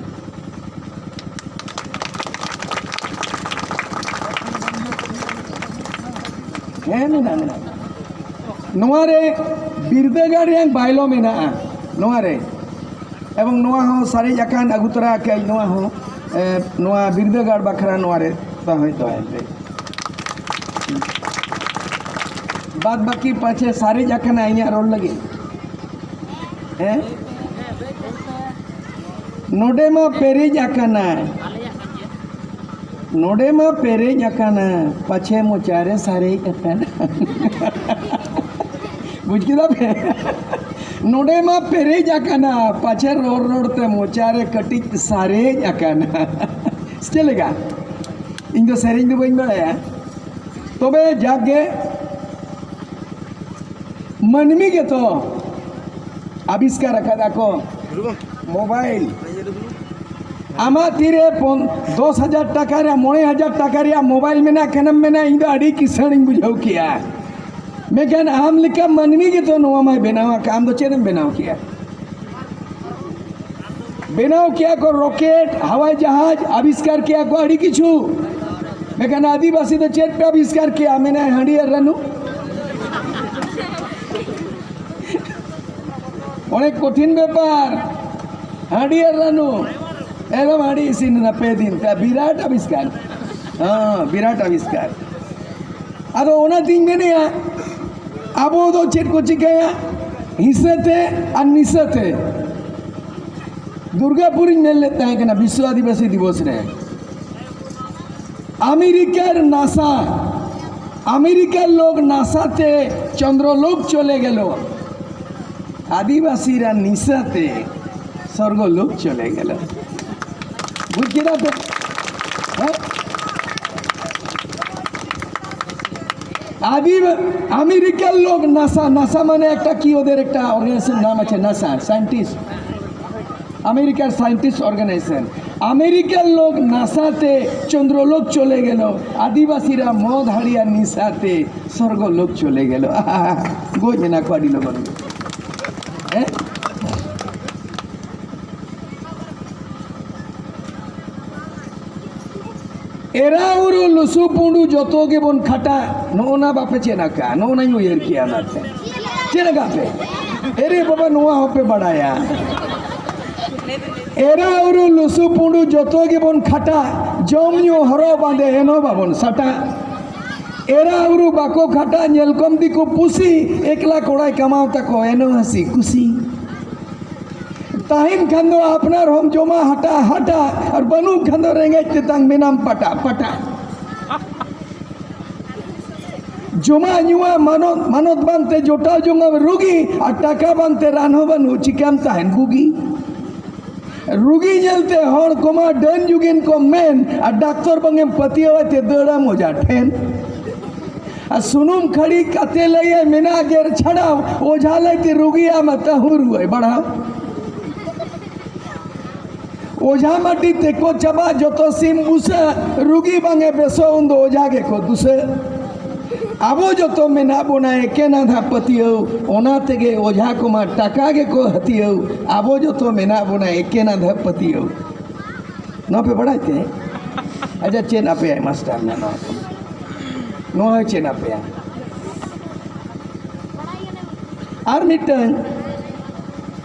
ᱦᱮᱸ, ᱢᱮᱱᱟᱜᱼᱟ, ᱢᱮᱱᱟᱜᱼᱟ᱾ ᱱᱚᱣᱟ ᱨᱮ ᱵᱤᱨᱫᱟᱹᱜᱟᱲ ᱨᱮᱭᱟᱜ ᱵᱟᱭᱞᱚ ᱢᱮᱱᱟᱜᱼᱟ ᱱᱚᱣᱟ ᱨᱮ, ᱮᱵᱚᱝ ᱱᱚᱣᱟ ᱦᱚᱸ ᱥᱟᱨᱮᱡ ᱟᱠᱟᱱ, ᱟᱹᱜᱩ ᱛᱚᱨᱟ ᱟᱠᱟᱫ ᱱᱚᱣᱟ ᱦᱚᱸ, ᱮ, ᱱᱚᱣᱟ ᱵᱤᱨᱫᱟᱹᱜᱟᱲ ᱵᱟᱠᱷᱨᱟ ᱱᱚᱣᱟ ᱨᱮ ᱫᱚᱦᱚᱭ, ᱫᱚᱦᱚᱭ ᱯᱮ᱾ ᱵᱟᱫ ᱵᱟᱹᱠᱤ ᱯᱟᱪᱷᱮ ᱥᱟᱨᱮᱡ ᱟᱠᱟᱱᱟ ᱤᱧᱟᱹᱜ ᱨᱚᱲ ᱞᱟᱹᱜᱤᱫ᱾ ᱦᱮᱸ? ᱱᱚᱰᱮ ᱢᱟ ᱯᱮᱨᱮᱡ ᱟᱠᱟᱱᱟ᱾ ᱱᱚᱰᱮ ᱢᱟ ᱯᱮᱨᱮᱡ ᱟᱠᱟᱱᱟ, ᱯᱟᱪᱷᱮ ᱢᱚᱪᱟᱨᱮ ᱥᱟᱨᱮᱡ ᱟᱠᱟᱱᱟ᱾ ᱵᱩᱡᱽ ᱠᱮᱫᱟ ᱯᱮ? ᱱᱚᱰᱮ ᱢᱟ ᱯᱮᱨᱮᱡ ᱟᱠᱟᱱᱟ, ᱯᱟᱪᱷᱮ ᱨᱚᱲ ᱨᱚᱲ ᱛᱮ ᱢᱚᱪᱟᱨᱮ ᱠᱟᱹᱴᱤᱡ ᱥᱟᱨᱮᱡ ᱟᱠᱟᱱᱟ᱾ ᱪᱮᱫ ᱞᱮᱠᱟ? ᱤᱧ ᱫᱚ ᱥᱮᱨᱮᱧ ᱫᱚ ᱵᱟᱹᱧ ᱵᱟᱲᱟᱭᱟ, ᱛᱚᱵᱮ ᱡᱟᱠ ᱜᱮ ᱢᱟᱹᱱᱢᱤ ᱜᱮᱛᱚ ᱟᱵᱤᱥᱠᱟᱨ ᱟᱠᱟᱫᱟ ᱠᱚ ᱢᱳᱵᱟᱭᱤᱞ᱾ ᱟᱢᱟᱜ ᱛᱤᱨᱮ ᱯᱚᱱ-, ᱫᱚᱥ ᱦᱟᱡᱟᱨ ᱴᱟᱠᱟ ᱨᱮᱭᱟᱜ, ᱢᱚᱬᱮ ᱦᱟᱡᱟᱨ ᱴᱟᱠᱟ ᱨᱮᱭᱟᱜ ᱢᱳᱵᱟᱭᱤᱞ ᱢᱮᱱᱟᱜ ᱠᱷᱟᱱᱮᱢ ᱢᱮᱱᱟ, "ᱤᱧ ᱫᱚ ᱟᱹᱰᱤ ᱠᱤᱥᱟᱹᱬ ᱤᱧ ᱵᱩᱡᱷᱟᱹᱣ ᱠᱮᱜᱼᱟ", ᱢᱮᱱᱠᱷᱟᱱ ᱟᱢ ᱞᱮᱠᱟ ᱢᱟᱹᱱᱢᱤ ᱜᱮᱛᱚ ᱱᱚᱣᱟ ᱢᱟᱭ ᱵᱮᱱᱟᱣ ᱟᱠᱟᱫ, ᱟᱢ ᱫᱚ ᱪᱮᱫ ᱮᱢ ᱵᱮᱱᱟᱣ ᱠᱮᱜᱼᱟ? ᱵᱮᱱᱟᱣ ᱠᱮᱜᱼᱟ ᱠᱚ ᱨᱚᱠᱮᱴ, ᱦᱟᱣᱟᱭ ᱡᱟᱦᱟᱡᱽ, ᱟᱵᱤᱥᱠᱟᱨ ᱠᱮᱜᱼᱟ ᱠᱚ ᱟᱹᱰᱤ ᱠᱤᱪᱷᱩ, ᱢᱮᱱᱠᱷᱟᱱ ᱟᱹᱫᱤᱵᱟᱹᱥᱤ ᱫᱚ ᱪᱮᱫ ᱯᱮ ᱟᱵᱤᱥᱠᱟᱨ ᱠᱮᱜᱼᱟ? ᱢᱮᱱᱟ ᱦᱟᱺᱰᱤ ᱟᱨ ᱨᱟᱹᱱᱩ᱾ ᱚᱱᱮᱠ ᱠᱚᱴᱷᱤᱱ ᱵᱮᱯᱟᱨ᱾ ᱦᱟᱺᱰᱤ ᱟᱨ ᱨᱟᱹᱱᱩ᱾ ᱮᱠᱫᱚᱢ ᱦᱟᱺᱰᱤ ᱤᱥᱤᱱ ᱮᱱᱟ ᱯᱮ ᱫᱤᱱ ᱛᱮ᱾ ᱵᱤᱨᱟᱴ ᱟᱵᱤᱥᱠᱟᱨ᱾ ᱦᱮᱸ, ᱵᱤᱨᱟᱴ ᱟᱵᱤᱥᱠᱟᱨ᱾ ᱟᱫᱚ ᱚᱱᱟᱛᱤᱧ ᱢᱮᱱᱮᱜᱼᱟ, ᱟᱵᱚ ᱫᱚ ᱪᱮᱫ ᱠᱚ ᱪᱤᱠᱟᱹᱭᱟ? ᱦᱤᱸᱥᱟᱹ ᱛᱮ ᱟᱨ ᱱᱤᱥᱟᱹ ᱛᱮ᱾ ᱫᱩᱨᱜᱟᱯᱩᱨᱤᱧ ᱢᱮᱱ ᱞᱮᱫ ᱛᱟᱦᱮᱸ ᱠᱟᱱᱟ ᱵᱤᱥᱥᱚ ᱟᱹᱫᱤᱵᱟᱹᱥᱤ ᱫᱤᱵᱚᱥ ᱨᱮ᱾ ᱟᱢᱮᱨᱤᱠᱟᱨ ᱱᱟᱥᱟ আমেরিকার লোক নাসাতে চন্দ্রলোক চলে গেল, আদিবাসীরা নিশাতে স্বর্গলোক চলে গেল। বুঝ কিনা তো? হ্যাঁ? আদি আমেরিকার লোক নাসা, নাসা মানে একটা কি, ওদের একটা অর্গানাইজেশন নাম আছে, নাসা, সায়েন্টিস্ট, আমেরিকার সায়েন্টিস্ট অর্গানাইজেশন। আমেরিকার লোক নাসাতে চন্দ্রলোক চলে গেল, আদিবাসীরা মদ হাড়িয়া নিশাতে স্বর্গলোক চলে গেল। ᱜᱚᱡ ᱮᱱᱟ ᱠᱚ ᱟᱹᱰᱤ ᱞᱚᱜᱚᱱ ᱜᱮ᱾ ᱦᱮᱸ? ᱮᱨᱟ ᱩᱨᱩ ᱞᱩᱥᱩ ᱯᱩᱸᱰᱩ ᱡᱚᱛᱚ ᱜᱮᱵᱚᱱ ᱠᱷᱟᱴᱟᱜ, ᱱᱚᱜᱼᱚ ᱱᱟ ᱵᱟᱯᱮ ᱪᱮᱫ ᱟᱠᱟᱫᱼᱟ? ᱱᱚᱜᱼᱚ ᱱᱟᱧ ᱩᱭᱦᱟᱹᱨ ᱠᱮᱜᱼᱟ᱾ ᱚᱱᱟᱛᱮ ᱪᱮᱫ ᱟᱠᱟᱫ ᱯᱮ? ᱮᱨᱮ ᱵᱟᱵᱟ, ᱱᱚᱣᱟ ᱦᱚᱸᱯᱮ ᱵᱟᱲᱟᱭᱟ? ᱮᱨᱟ ᱩᱨᱩ ᱞᱩᱥᱩ ᱯᱩᱸᱰᱩ ᱡᱚᱛᱚ ᱜᱮᱵᱚᱱ ᱠᱷᱟᱴᱟᱜ, ᱡᱚᱢ ᱧᱩ ᱦᱚᱨᱚᱜ ᱵᱟᱸᱫᱮ ᱮᱱᱦᱚᱸ ᱵᱟᱵᱚᱱ ᱥᱟᱴᱟᱜ᱾ ᱮᱨᱟ ᱩᱨᱩ ᱵᱟᱠᱚ ᱠᱷᱟᱴᱟᱜ, ᱧᱮᱞ ᱠᱚᱢ ᱫᱤᱠᱩ ᱯᱩᱥᱤ, ᱮᱠᱞᱟ ᱠᱚᱲᱟᱭ ᱠᱟᱢᱟᱣ ᱛᱟᱠᱚ ᱮᱱᱦᱚᱸ ᱦᱟᱹᱥᱤ ᱠᱩᱥᱤ᱾ ᱛᱟᱦᱮᱱ ᱠᱷᱟᱱ ᱫᱚ ᱟᱯᱱᱟᱨ ᱦᱚᱸᱢ ᱡᱚᱢᱟ ᱦᱟᱴᱟᱜ ᱦᱟᱴᱟᱜ, ᱟᱨ ᱵᱟᱹᱱᱩᱜ ᱠᱷᱟᱱ ᱫᱚ ᱨᱮᱸᱜᱮᱡ ᱛᱮᱛᱟᱝ ᱢᱮᱱᱟᱢ ᱯᱟᱴᱟᱜ ᱯᱟᱴᱟᱜ᱾ ᱡᱚᱢᱟᱜ ᱧᱩᱣᱟᱜ ᱢᱟᱱᱚᱛ, ᱢᱟᱱᱚᱛ ᱵᱟᱝᱛᱮ ᱡᱚᱴᱟᱣ ᱡᱚᱝᱟᱢ ᱨᱩᱜᱤ, ᱟᱨ ᱴᱟᱠᱟ ᱵᱟᱝᱛᱮ ᱨᱟᱱ ᱦᱚᱸ ᱵᱟᱹᱱᱩᱜ, ᱪᱤᱠᱟᱢ ᱛᱟᱦᱮᱱ ᱵᱩᱜᱤ? ᱨᱩᱜᱤ ᱧᱮᱞᱛᱮ ᱦᱚᱲ ᱠᱚᱢᱟ ᱰᱟᱹᱱ ᱡᱩᱜᱤᱱ ᱠᱚ ᱢᱮᱱ, ᱟᱨ ᱰᱟᱠᱛᱚᱨ ᱵᱟᱝᱮᱢ ᱯᱟᱹᱛᱭᱟᱹᱣᱟᱭ ᱛᱮ ᱫᱟᱹᱲᱟᱢ ᱚᱡᱷᱟ ᱴᱷᱮᱱ᱾ ᱟᱨ ᱥᱩᱱᱩᱢ ᱠᱷᱟᱹᱲᱤ ᱠᱟᱛᱮ ᱞᱟᱹᱭᱟᱭ ᱢᱮᱱᱟᱜ ᱜᱮᱨ ᱪᱷᱟᱲᱟᱣ, ᱚᱡᱷᱟ ᱞᱟᱹᱭᱛᱮ ᱨᱩᱜᱤᱭᱟᱜ ᱢᱟ ᱛᱟᱹᱦᱩ ᱨᱩᱣᱟᱹᱭ ᱵᱟᱲᱦᱟᱣ᱾ ᱚᱡᱷᱟ ᱢᱟᱹᱴᱤ ᱛᱮᱠᱚ ᱪᱟᱵᱟ ᱡᱚᱛᱚ ᱥᱤᱢ ᱵᱩᱥᱟᱹᱜ, ᱨᱩᱜᱤ ᱵᱟᱝᱮ ᱵᱮᱥᱚᱜ ᱩᱱᱫᱚ ᱚᱡᱷᱟ ᱜᱮᱠᱚ ᱫᱩᱥᱟᱹᱜ᱾ ᱟᱵᱚ ᱡᱚᱛᱚ ᱢᱮᱱᱟᱜ ᱵᱚᱱᱟ ᱮᱠᱮᱱ ᱟᱸᱫᱷᱟ ᱯᱟᱹᱛᱭᱟᱹᱣ, ᱚᱱᱟ ᱛᱮᱜᱮ ᱚᱡᱷᱟ ᱠᱚᱢᱟ ᱴᱟᱠᱟ ᱜᱮᱠᱚ ᱦᱟᱹᱛᱭᱟᱹᱣ᱾ ᱟᱵᱚ ᱡᱚᱛᱚ ᱢᱮᱱᱟᱜ ᱵᱚᱱᱟ ᱮᱠᱮᱱ ᱟᱸᱫᱷᱟ ᱯᱟᱹᱛᱭᱟᱹᱣ᱾ ᱱᱚᱣᱟ ᱯᱮ ᱵᱟᱲᱟᱭ ᱛᱮ? ᱟᱪᱪᱷᱟ, ᱪᱮᱫ ᱟᱯᱮᱭᱟᱭ ᱢᱟᱥᱴᱟᱨ ᱱᱟᱜ ᱱᱚᱣᱟ ᱠᱚ? ᱱᱚᱣᱟ ᱦᱚᱸᱭ ᱪᱮᱫ ᱟᱯᱮᱭᱟ? ᱟᱨ ᱢᱤᱫᱴᱟᱝ,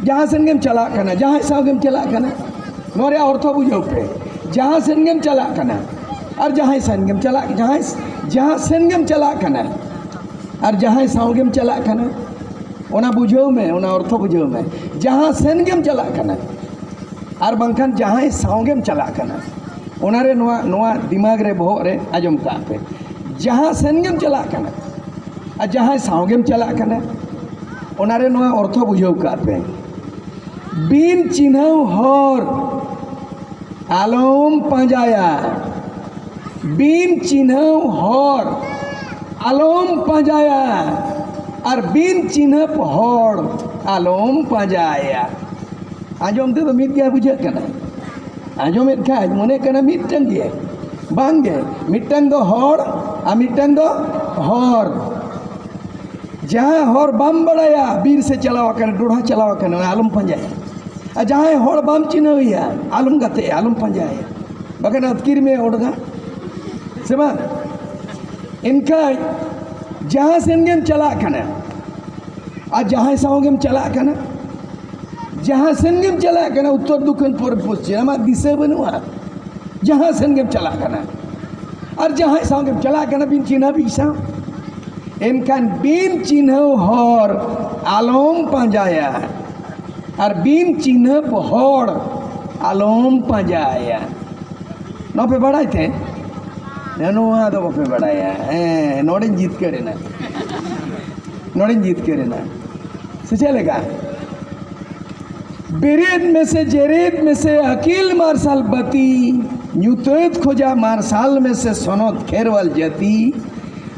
ᱡᱟᱦᱟᱸ ᱥᱮᱱ ᱜᱮᱢ ᱪᱟᱞᱟᱜ ᱠᱟᱱᱟ, ᱡᱟᱦᱟᱸᱭ ᱥᱟᱶ ᱜᱮᱢ ᱪᱟᱞᱟᱜ ᱠᱟᱱᱟ, ᱱᱚᱣᱟ ᱨᱮᱭᱟᱜ ᱚᱨᱛᱷᱚ ᱵᱩᱡᱷᱟᱹᱣ ᱯᱮ᱾ ᱡᱟᱦᱟᱸ ᱥᱮᱱ ᱜᱮᱢ ᱪᱟᱞᱟᱜ ᱠᱟᱱᱟ, ᱟᱨ ᱡᱟᱦᱟᱸᱭ ᱥᱮᱱ ᱜᱮᱢ ᱪᱟᱞᱟᱜ, ᱡᱟᱦᱟᱸᱭ, ᱡᱟᱦᱟᱸ ᱥᱮᱱ ᱜᱮᱢ ᱪᱟᱞᱟᱜ ᱠᱟᱱᱟ, ᱟᱨ ᱡᱟᱦᱟᱸᱭ ᱥᱟᱶ ᱜᱮᱢ ᱪᱟᱞᱟᱜ ᱠᱟᱱᱟ, ᱚᱱᱟ ᱵᱩᱡᱷᱟᱹᱣ ᱢᱮ, ᱚᱱᱟ ᱚᱨᱛᱷᱚ ᱵᱩᱡᱷᱟᱹᱣ ᱢᱮ᱾ ᱡᱟᱦᱟᱸ ᱥᱮᱱ ᱜᱮᱢ ᱪᱟᱞᱟᱜ ᱠᱟᱱᱟ, ᱟᱨ ᱵᱟᱝᱠᱷᱟᱱ ᱡᱟᱦᱟᱸᱭ ᱥᱟᱶ ᱜᱮᱢ ᱪᱟᱞᱟᱜ ᱠᱟᱱᱟ, ᱚᱱᱟᱨᱮ ᱱᱚᱣᱟ, ᱱᱚᱣᱟ ᱫᱤᱢᱟᱜᱽ ᱨᱮ, ᱵᱚᱦᱚᱜ ᱨᱮ ᱟᱸᱡᱚᱢ ᱠᱟᱜ ᱯᱮ᱾ ᱡᱟᱦᱟᱸ ᱥᱮᱱ ᱜᱮᱢ ᱪᱟᱞᱟᱜ ᱠᱟᱱᱟ ᱟᱨ ᱡᱟᱦᱟᱸᱭ ᱥᱟᱶ ᱜᱮᱢ ᱪᱟᱞᱟᱜ ᱠᱟᱱᱟ, ᱚᱱᱟᱨᱮ ᱱᱚᱣᱟ ᱚᱨᱛᱷᱚ ᱵᱩᱡᱷᱟᱹᱣ ᱠᱟᱜ ᱯᱮ᱾ ᱵᱤᱱ ᱪᱤᱱᱦᱟᱹᱣ ᱦᱚᱨ ᱟᱞᱚᱢ ᱯᱟᱸᱡᱟᱭᱟ᱾ ᱵᱤᱱ ᱪᱤᱱᱦᱟᱹᱣ ᱦᱚᱨ ᱟᱞᱚᱢ ᱯᱟᱸᱡᱟᱭᱟ, ᱟᱨ ᱵᱤᱱ ᱪᱤᱱᱦᱟᱹᱯ ᱦᱚᱲ ᱟᱞᱚᱢ ᱯᱟᱸᱡᱟᱭᱟ᱾ ᱟᱸᱡᱚᱢ ᱛᱮᱫᱚ ᱢᱤᱫ ᱜᱮ ᱵᱩᱡᱷᱟᱹᱜ ᱠᱟᱱᱟ᱾ ᱟᱸᱡᱚᱢᱮᱫ ᱠᱷᱟᱡ ᱢᱚᱱᱮ ᱠᱟᱱᱟ ᱢᱤᱫᱴᱟᱝ ᱜᱮ᱾ ᱵᱟᱝ ᱜᱮ, ᱢᱤᱫᱴᱟᱝ ᱫᱚ ᱦᱚᱲ ᱟᱨ ᱢᱤᱫᱴᱟᱝ ᱫᱚ ᱦᱚᱨ᱾ ᱡᱟᱦᱟᱸ ᱦᱚᱨ ᱵᱟᱢ ᱵᱟᱲᱟᱭᱟ, ᱵᱤᱨ ᱥᱮᱫ ᱪᱟᱞᱟᱣ ᱟᱠᱟᱱᱟ, ᱰᱚᱰᱷᱟ ᱪᱟᱞᱟᱣ ᱟᱠᱟᱱᱟ, ᱚᱱᱟ ᱟᱞᱚᱢ ᱯᱟᱸᱡᱟᱭᱟ᱾ ᱟᱨ ᱡᱟᱦᱟᱸᱭ ᱦᱚᱲ ᱵᱟᱢ ᱪᱤᱱᱦᱟᱹᱣᱮᱭᱟ, ᱟᱞᱚᱢ ᱜᱟᱛᱮᱜᱼᱟ, ᱟᱞᱚᱢ ᱯᱟᱸᱡᱟᱭᱟ, ᱵᱟᱠᱷᱟᱱ ᱟᱹᱛᱠᱤᱨ ᱢᱮ ᱚᱰᱜᱟ, ᱥᱮ ᱵᱟᱝ? ᱮᱱᱠᱷᱟᱱ ᱡᱟᱦᱟᱸ ᱥᱮᱱ ᱜᱮᱢ ᱪᱟᱞᱟᱜ ᱠᱟᱱᱟ ᱟᱨ ᱡᱟᱦᱟᱸᱭ ᱥᱟᱶ ᱜᱮᱢ ᱪᱟᱞᱟᱜ ᱠᱟᱱᱟ, ᱡᱟᱦᱟᱸ ᱥᱮᱱ ᱜᱮᱢ ᱪᱟᱞᱟᱜ ᱠᱟᱱᱟ, ᱩᱛᱛᱚᱨ ᱫᱚᱠᱠᱷᱤᱱ ᱯᱩᱨᱩᱵ ᱯᱚᱥᱪᱤᱢ, ᱟᱢᱟᱜ ᱫᱤᱥᱟᱹ ᱵᱟᱹᱱᱩᱜᱼᱟ᱾ ᱡᱟᱦᱟᱸ ᱥᱮᱱ ᱜᱮᱢ ᱪᱟᱞᱟᱜ ᱠᱟᱱᱟ ᱟᱨ ᱡᱟᱦᱟᱸᱭ ᱥᱟᱶ ᱜᱮᱢ ᱪᱟᱞᱟᱜ ᱠᱟᱱᱟ, ᱵᱤᱱ ᱪᱤᱱᱦᱟᱹ ᱵᱤᱱ ᱥᱟᱶ, ᱮᱱᱠᱷᱟᱱ ᱵᱤᱱ ᱪᱤᱱᱦᱟᱹᱣ ᱦᱚᱨ ᱟᱞᱚᱢ ᱯᱟᱸᱡᱟᱭᱟ ᱟᱨ ᱵᱤᱱ ᱪᱤᱱᱦᱟᱹᱯ ᱦᱚᱲ ᱟᱞᱚᱢ ᱯᱟᱸᱡᱟᱭᱟ᱾ ᱱᱚᱣᱟ ᱯᱮ ᱵᱟᱲᱟᱭ ᱛᱮ? ᱱᱚᱣᱟ ᱫᱚ ᱵᱟᱯᱮ ᱵᱟᱲᱟᱭᱟ᱾ ᱦᱮᱸ, ᱱᱚᱰᱮᱧ ᱡᱤᱛᱠᱟᱹᱨ ᱮᱱᱟ, ᱱᱚᱰᱮᱧ ᱡᱤᱛᱠᱟᱹᱨ ᱮᱱᱟ᱾ ᱥᱮ ᱪᱮᱫ ᱞᱮᱠᱟ? ᱵᱮᱨᱮᱫ ᱢᱮᱥᱮ, ᱡᱮᱨᱮᱫ ᱢᱮᱥᱮ, ᱟᱹᱠᱤᱞ ᱢᱟᱨᱥᱟᱞ ᱵᱟᱹᱛᱤ, ᱧᱩᱛᱟᱹᱛ ᱠᱷᱚᱡᱟ ᱢᱟᱨᱥᱟᱞ ᱢᱮᱥᱮ, ᱥᱚᱱᱚᱛ ᱠᱷᱮᱨᱣᱟᱞ ᱡᱟᱹᱛᱤ᱾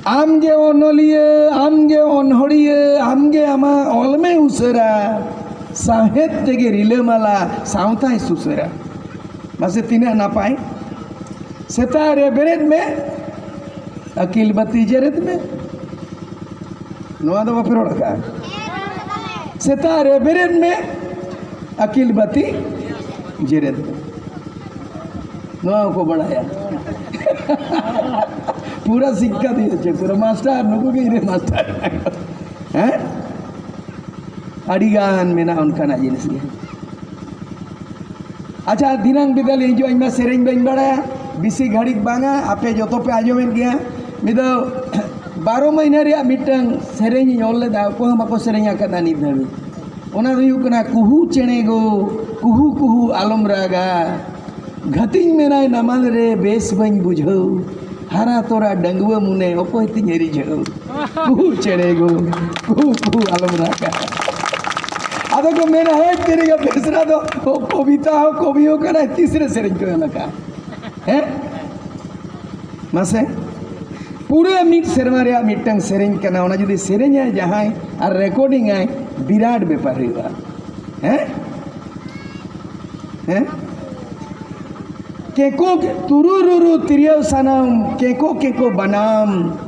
ᱟᱢᱜᱮ ᱚᱱᱚᱞᱤᱭᱟᱹ, ᱟᱢᱜᱮ ᱚᱱᱦᱚᱲᱤᱭᱟᱹ, ᱟᱢᱜᱮ ᱟᱢᱟᱜ ᱚᱞ ᱢᱮ ᱩᱥᱟᱹᱨᱟ, ᱥᱟᱶᱦᱮᱫ ᱛᱮᱜᱮ ᱨᱤᱞᱟᱹᱢᱟᱞᱟ ᱥᱟᱶᱛᱟᱭ ᱥᱩᱥᱟᱹᱨᱟ᱾ ᱢᱟᱥᱮ ᱛᱤᱱᱟᱹᱜ ᱱᱟᱯᱟᱭ! ᱥᱮᱛᱟᱜ ᱨᱮ ᱵᱮᱨᱮᱫ ᱢᱮ, ᱟᱹᱠᱤᱞ ᱵᱟᱹᱛᱤ ᱡᱮᱨᱮᱫ ᱢᱮ᱾ ᱱᱚᱣᱟ ᱫᱚ ᱵᱟᱯᱮ ᱨᱚᱲ ᱟᱠᱟᱫᱼᱟ? ᱥᱮᱛᱟᱜ ᱨᱮ ᱵᱮᱨᱮᱫ ᱢᱮ, ᱟᱹᱠᱤᱞ ᱵᱟᱹᱛᱤ ᱡᱮᱨᱮᱫ ᱢᱮ᱾ ᱱᱚᱣᱟ ᱦᱚᱸᱠᱚ ᱵᱟᱲᱟᱭᱟ᱾ ᱯᱩᱨᱟᱹ ᱥᱤᱠᱠᱷᱟ ᱫᱤᱭᱮ ᱪᱮ, ᱯᱩᱨᱟᱹ ᱢᱟᱥᱴᱟᱨ, ᱱᱩᱠᱩ ᱜᱮ ᱤᱧ ᱨᱮᱱ ᱢᱟᱥᱴᱟᱨ᱾ ᱦᱮᱸ? ᱟᱹᱰᱤ ᱜᱟᱱ ᱢᱮᱱᱟᱜᱼᱟ ᱚᱱᱠᱟᱱᱟᱜ ᱡᱤᱱᱤᱥ ᱜᱮ᱾ ᱟᱪᱪᱷᱟ, ᱫᱷᱤᱱᱟᱹᱝ ᱵᱤᱫᱟᱹᱞ ᱦᱤᱡᱩᱜᱼᱟ, ᱤᱧ ᱢᱟ ᱥᱮᱨᱮᱧ ᱵᱟᱹᱧ ᱵᱟᱲᱟᱭᱟ, ᱵᱮᱥᱤ ᱜᱷᱟᱹᱲᱤᱡ ᱵᱟᱝᱟ, ᱟᱯᱮ ᱡᱚᱛᱚ ᱯᱮ ᱟᱸᱡᱚᱢᱮᱫ ᱜᱮᱭᱟ᱾ ᱢᱤᱫ ᱫᱷᱟᱣ ᱵᱟᱨᱚ ᱢᱟᱹᱦᱱᱟᱹ ᱨᱮᱭᱟᱜ ᱢᱤᱫᱴᱟᱝ ᱥᱮᱨᱮᱧ ᱤᱧ ᱚᱞ ᱞᱮᱫᱟ, ᱚᱠᱚᱭ ᱦᱚᱸ ᱵᱟᱠᱚ ᱥᱮᱨᱮᱧ ᱟᱠᱟᱫᱟ ᱱᱤᱛ ᱫᱷᱟᱹᱵᱤᱡ᱾ ᱚᱱᱟ ᱫᱚ ᱦᱩᱭᱩᱜ ᱠᱟᱱᱟ, ᱠᱩᱦᱩ ᱪᱮᱬᱮ ᱜᱳ, ᱠᱩᱦᱩ ᱠᱩᱦᱩ ᱟᱞᱚᱢ ᱨᱟᱜᱟ, ᱜᱷᱟᱹᱛᱤᱧ ᱢᱮᱱᱟᱭ ᱱᱟᱢᱟᱞ ᱨᱮ, ᱵᱮᱥ ᱵᱟᱹᱧ ᱵᱩᱡᱷᱟᱹᱣ᱾ ᱦᱟᱨᱟ ᱛᱚᱨᱟ ᱰᱟᱺᱜᱩᱣᱟᱹ ᱢᱚᱱᱮ ᱚᱠᱚᱭ ᱛᱤᱧᱮ ᱨᱤᱡᱷᱟᱹᱣ? ᱠᱩᱦᱩ ᱪᱮᱬᱮ ᱜᱳ, ᱠᱩᱦᱩ ᱠᱩᱦᱩ ᱟᱞᱚᱢ ᱨᱟᱜᱟ᱾ ᱟᱫᱚ ᱠᱚ ᱢᱮᱱᱟ, ᱦᱮᱡ ᱛᱮᱨᱮᱜᱟ ᱵᱮᱥᱨᱟ ᱫᱚ ᱠᱚᱵᱤᱛᱟ ᱦᱚᱸ ᱠᱚᱵᱤ ᱦᱚᱸ ᱠᱟᱱᱟᱭ, ᱛᱤᱥᱨᱮ ᱥᱮᱨᱮᱧ ᱠᱚ ᱮᱢ ᱟᱠᱟᱫᱼᱟ? ᱦᱮᱸ? ᱢᱟᱥᱮ, ᱯᱩᱨᱟᱹ ᱢᱤᱫ ᱥᱮᱨᱢᱟ ᱨᱮᱭᱟᱜ ᱢᱤᱫᱴᱟᱝ ᱥᱮᱨᱮᱧ ᱠᱟᱱᱟ, ᱚᱱᱟ ᱡᱩᱫᱤ ᱥᱮᱨᱮᱧᱟᱭ ᱡᱟᱦᱟᱸᱭ ᱟᱨ recording ᱟᱭ, ᱵᱤᱨᱟᱴ ᱵᱮᱯᱟᱨ ᱦᱩᱭᱩᱜᱼᱟ᱾ ᱦᱮᱸ? ᱦᱮᱸ? ᱠᱮᱠᱚ ᱛᱩᱨᱩ ᱨᱩᱨᱩ ᱛᱤᱨᱭᱟᱹᱣ ᱥᱟᱱᱟᱢ, ᱠᱮᱠᱚ ᱠᱮᱠᱚ ᱵᱟᱱᱟᱢ,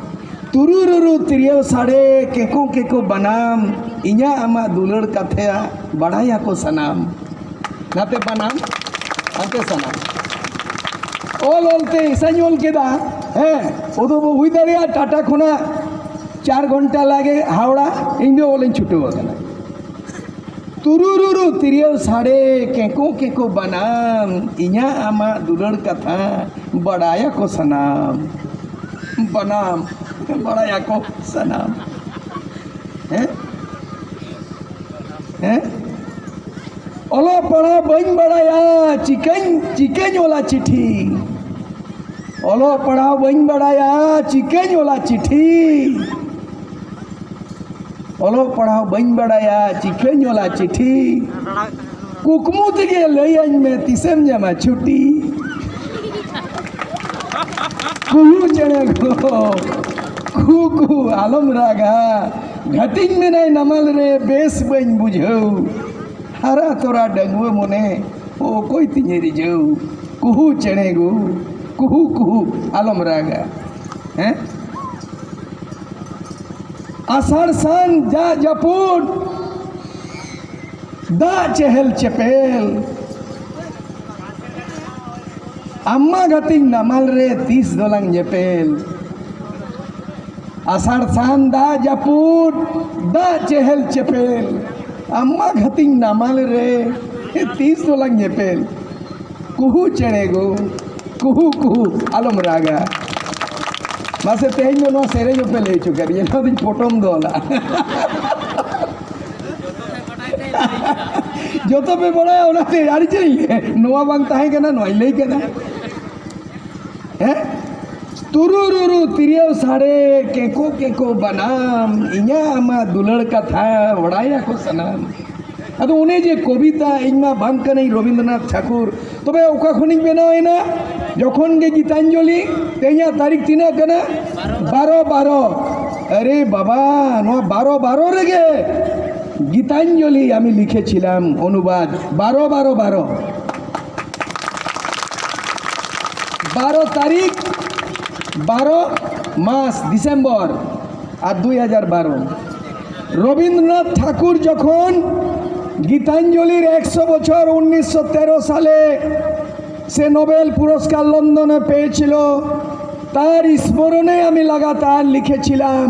ᱛᱩᱨᱩ ᱨᱩᱨᱩ ᱛᱤᱨᱭᱟᱹᱣ ᱥᱟᱰᱮ, ᱠᱮᱠᱚ ᱠᱮᱠᱚ ᱵᱟᱱᱟᱢ, ᱤᱧᱟᱹᱜ ᱟᱢᱟᱜ ᱫᱩᱞᱟᱹᱲ ᱠᱟᱛᱷᱟ ᱵᱟᱲᱟᱭᱟᱠᱚ ᱥᱟᱱᱟᱢ᱾ ᱱᱟᱛᱮ ᱵᱟᱱᱟᱢ, ᱦᱟᱱᱛᱮ ᱥᱟᱱᱟᱢ᱾ ᱚᱞ ᱚᱞᱛᱮ ᱤᱥᱟᱧ ᱚᱞ ᱠᱮᱫᱟ, ᱦᱮᱸ, ᱩᱫᱩ ᱵᱚ ᱦᱩᱭ ᱫᱟᱲᱮᱭᱟᱜᱼᱟ ᱴᱟᱴᱟ ᱠᱷᱚᱱᱟᱜ ᱪᱟᱨ ᱜᱷᱚᱱᱴᱟ ᱞᱟᱜᱮ ᱦᱟᱣᱲᱟ, ᱤᱧ ᱫᱚ ᱚᱞᱤᱧ ᱪᱷᱩᱴᱟᱹᱣ ᱟᱠᱟᱱᱟ᱾ ᱛᱩᱨᱩᱨᱩᱨᱩ ᱛᱤᱨᱭᱟᱹᱣ ᱥᱟᱰᱮ, ᱠᱮᱸᱠᱚ ᱠᱮᱸᱠᱚ ᱵᱟᱱᱟᱢ, ᱤᱧᱟᱹᱜ ᱟᱢᱟᱜ ᱫᱩᱞᱟᱹᱲ ᱠᱟᱛᱷᱟ ᱵᱟᱲᱟᱭᱟᱠᱚ ᱥᱟᱱᱟᱢ᱾ ᱵᱟᱱᱟᱢ ᱵᱟᱲᱟᱭᱟᱠᱚ ᱥᱟᱱᱟᱢ᱾ ᱦᱮᱸ? ᱦᱮᱸ? ᱚᱞᱚᱜ ᱯᱟᱲᱦᱟᱣ ᱵᱟᱹᱧ ᱵᱟᱲᱟᱭᱟ, ᱪᱤᱠᱟᱹᱧ, ᱪᱤᱠᱟᱹᱧ ᱚᱞᱟ ᱪᱤᱴᱷᱤ? ᱚᱞᱚᱜ ᱯᱟᱲᱦᱟᱣ ᱵᱟᱹᱧ ᱵᱟᱲᱟᱭᱟ, ᱪᱤᱠᱟᱹᱧ ᱚᱞᱟ ᱪᱤᱴᱷᱤ? ᱚᱞᱚᱜ ᱯᱟᱲᱦᱟᱣ ᱵᱟᱹᱧ ᱵᱟᱲᱟᱭᱟ, ᱪᱤᱠᱟᱹᱧ ᱚᱞᱟ ᱪᱤᱴᱷᱤ? ᱠᱩᱠᱢᱩ ᱛᱮᱜᱮ ᱞᱟᱹᱭᱟᱹᱧ ᱢᱮ, ᱛᱤᱥᱮᱢ ᱧᱟᱢᱟ ᱪᱷᱩᱴᱤ? ᱠᱩᱦᱩ ᱪᱮᱬᱮ ᱠᱚ, ᱠᱩᱦᱩ ᱠᱩᱦᱩ ᱟᱞᱚᱢ ᱨᱟᱜᱟ᱾ ᱜᱷᱟᱹᱴᱤᱧ ᱢᱮᱱᱟᱭ ᱱᱟᱢᱟᱞ ᱨᱮ, ᱵᱮᱥ ᱵᱟᱹᱧ ᱵᱩᱡᱷᱟᱹᱣ᱾ ᱦᱟᱨᱟ ᱛᱚᱨᱟ ᱰᱟᱺᱜᱩᱣᱟᱹ ᱢᱚᱱᱮ, ᱚᱠᱚᱭ ᱛᱤᱧᱮ ᱨᱤᱡᱷᱟᱹᱣ? ᱠᱩᱦᱩ ᱪᱮᱬᱮ ᱜᱳ, ᱠᱩᱦᱩ ᱠᱩᱦᱩ ᱟᱞᱚᱢ ᱨᱟᱜᱟ᱾ ᱦᱮᱸ? ᱟᱥᱟᱲ ᱥᱟᱱ ᱫᱟᱜ ᱡᱟᱹᱯᱩᱫ, ᱫᱟᱜ ᱪᱮᱦᱮᱞ ᱪᱮᱯᱮᱞ᱾ ᱟᱢᱢᱟ ᱜᱟᱛᱮᱧ ᱱᱟᱢᱟᱞ ᱨᱮ, ᱛᱤᱥ ᱫᱚᱞᱟᱝ ᱧᱮᱯᱮᱞ? ᱟᱥᱟᱲ ᱥᱟᱱ ᱫᱟᱜ ᱡᱟᱹᱯᱩᱫ, ᱫᱟᱜ ᱪᱮᱦᱮᱞ ᱪᱮᱯᱮᱞ᱾ ᱟᱢᱢᱟ ᱜᱟᱛᱮᱧ ᱱᱟᱢᱟᱞ ᱨᱮ, ᱛᱤᱥ ᱫᱚᱞᱟᱝ ᱧᱮᱯᱮᱞ? ᱠᱩᱦᱩ ᱪᱮᱬᱮ ᱜᱳ, ᱠᱩᱦᱩ ᱠᱩᱦᱩ ᱟᱞᱚᱢ ᱨᱟᱜᱟ᱾ ᱢᱟᱥᱮ, ᱛᱮᱦᱮᱧ ᱫᱚ ᱱᱚᱣᱟ ᱥᱮᱨᱮᱧ ᱦᱚᱸᱯᱮ ᱞᱟᱹᱭ ᱦᱚᱪᱚ ᱠᱟᱫᱤᱧᱟ, ᱱᱚᱣᱟ ᱫᱚᱧ ᱯᱚᱴᱚᱢ ᱫᱚᱦᱚ ᱞᱟᱜᱼᱟ᱾ ᱡᱚᱛᱚ ᱯᱮ ᱵᱟᱲᱟᱭᱟ, ᱚᱱᱟᱛᱮ ᱟᱹᱰᱤ ᱪᱮᱫ ᱤᱧ ᱞᱟᱹᱭᱟ? ᱱᱚᱣᱟ ᱵᱟᱝ ᱛᱟᱦᱮᱸ ᱠᱟᱱᱟ, ᱱᱚᱣᱟᱧ ᱞᱟᱹᱭ ᱠᱟᱫᱟ᱾ ᱦᱮᱸ? ᱛᱩᱨᱩ ᱨᱩᱨᱩ ᱛᱤᱨᱭᱳ ᱥᱟᱰᱮ, ᱠᱮᱸᱠᱚ ᱠᱮᱸᱠᱚ ᱵᱟᱱᱟᱢ, ᱤᱧᱟᱹᱜ ᱟᱢᱟᱜ ᱫᱩᱞᱟᱹᱲ ᱠᱟᱛᱷᱟ ᱵᱟᱲᱟᱭᱟᱠᱚ ᱥᱟᱱᱟᱢ᱾ ᱟᱫᱚ ᱚᱱᱮ ᱡᱮ ᱠᱚᱵᱤᱛᱟ, ᱤᱧ ᱢᱟ ᱵᱟᱝ ᱠᱟᱹᱱᱟᱹᱧ ᱨᱚᱵᱤᱱᱫᱨᱚᱱᱟᱛᱷ ᱴᱷᱟᱠᱩᱨ, ᱛᱚᱵᱮ ᱚᱠᱟ ᱠᱷᱚᱱᱤᱧ ᱵᱮᱱᱟᱣ ᱮᱱᱟ? ᱡᱚᱠᱷᱚᱱ ᱜᱮ ᱜᱤᱛᱟᱧᱡᱚᱞᱤ, ᱛᱮᱦᱮᱧᱟᱜ ᱛᱟᱹᱨᱤᱠᱷ ᱛᱤᱱᱟᱹᱜ ᱠᱟᱱᱟ? ᱵᱟᱨᱚ ᱵᱟᱨᱚ᱾ ᱟᱨᱮ ᱵᱟᱵᱟ, ᱱᱚᱣᱟ ᱵᱟᱨᱚ ᱵᱟᱨᱚ ᱨᱮᱜᱮ ᱜᱤᱛᱟᱧᱡᱚᱞᱤ আমি লিখেছিলাম অনুবাদ, ᱵᱟᱨᱚ ᱵᱟᱨᱚ ᱵᱟᱨᱚ। ᱵᱟᱨᱚ ᱛᱟᱹᱨᱤᱠᱷ, ᱵᱟᱨᱚ ᱢᱟᱥ, ᱰᱤᱥᱮᱢᱵᱚᱨ, ᱟᱨ ᱫᱩᱭ ᱦᱟᱡᱟᱨ ᱵᱟᱨᱚ। রবীন্দ্রনাথ ঠাকুর যখন গীতাঞ্জলির একশো বছর উনিশশো তেরো সালে সে নোবেল পুরস্কার লন্ডনে পেয়েছিল, তার স্মরণে আমি লাগাতার লিখেছিলাম।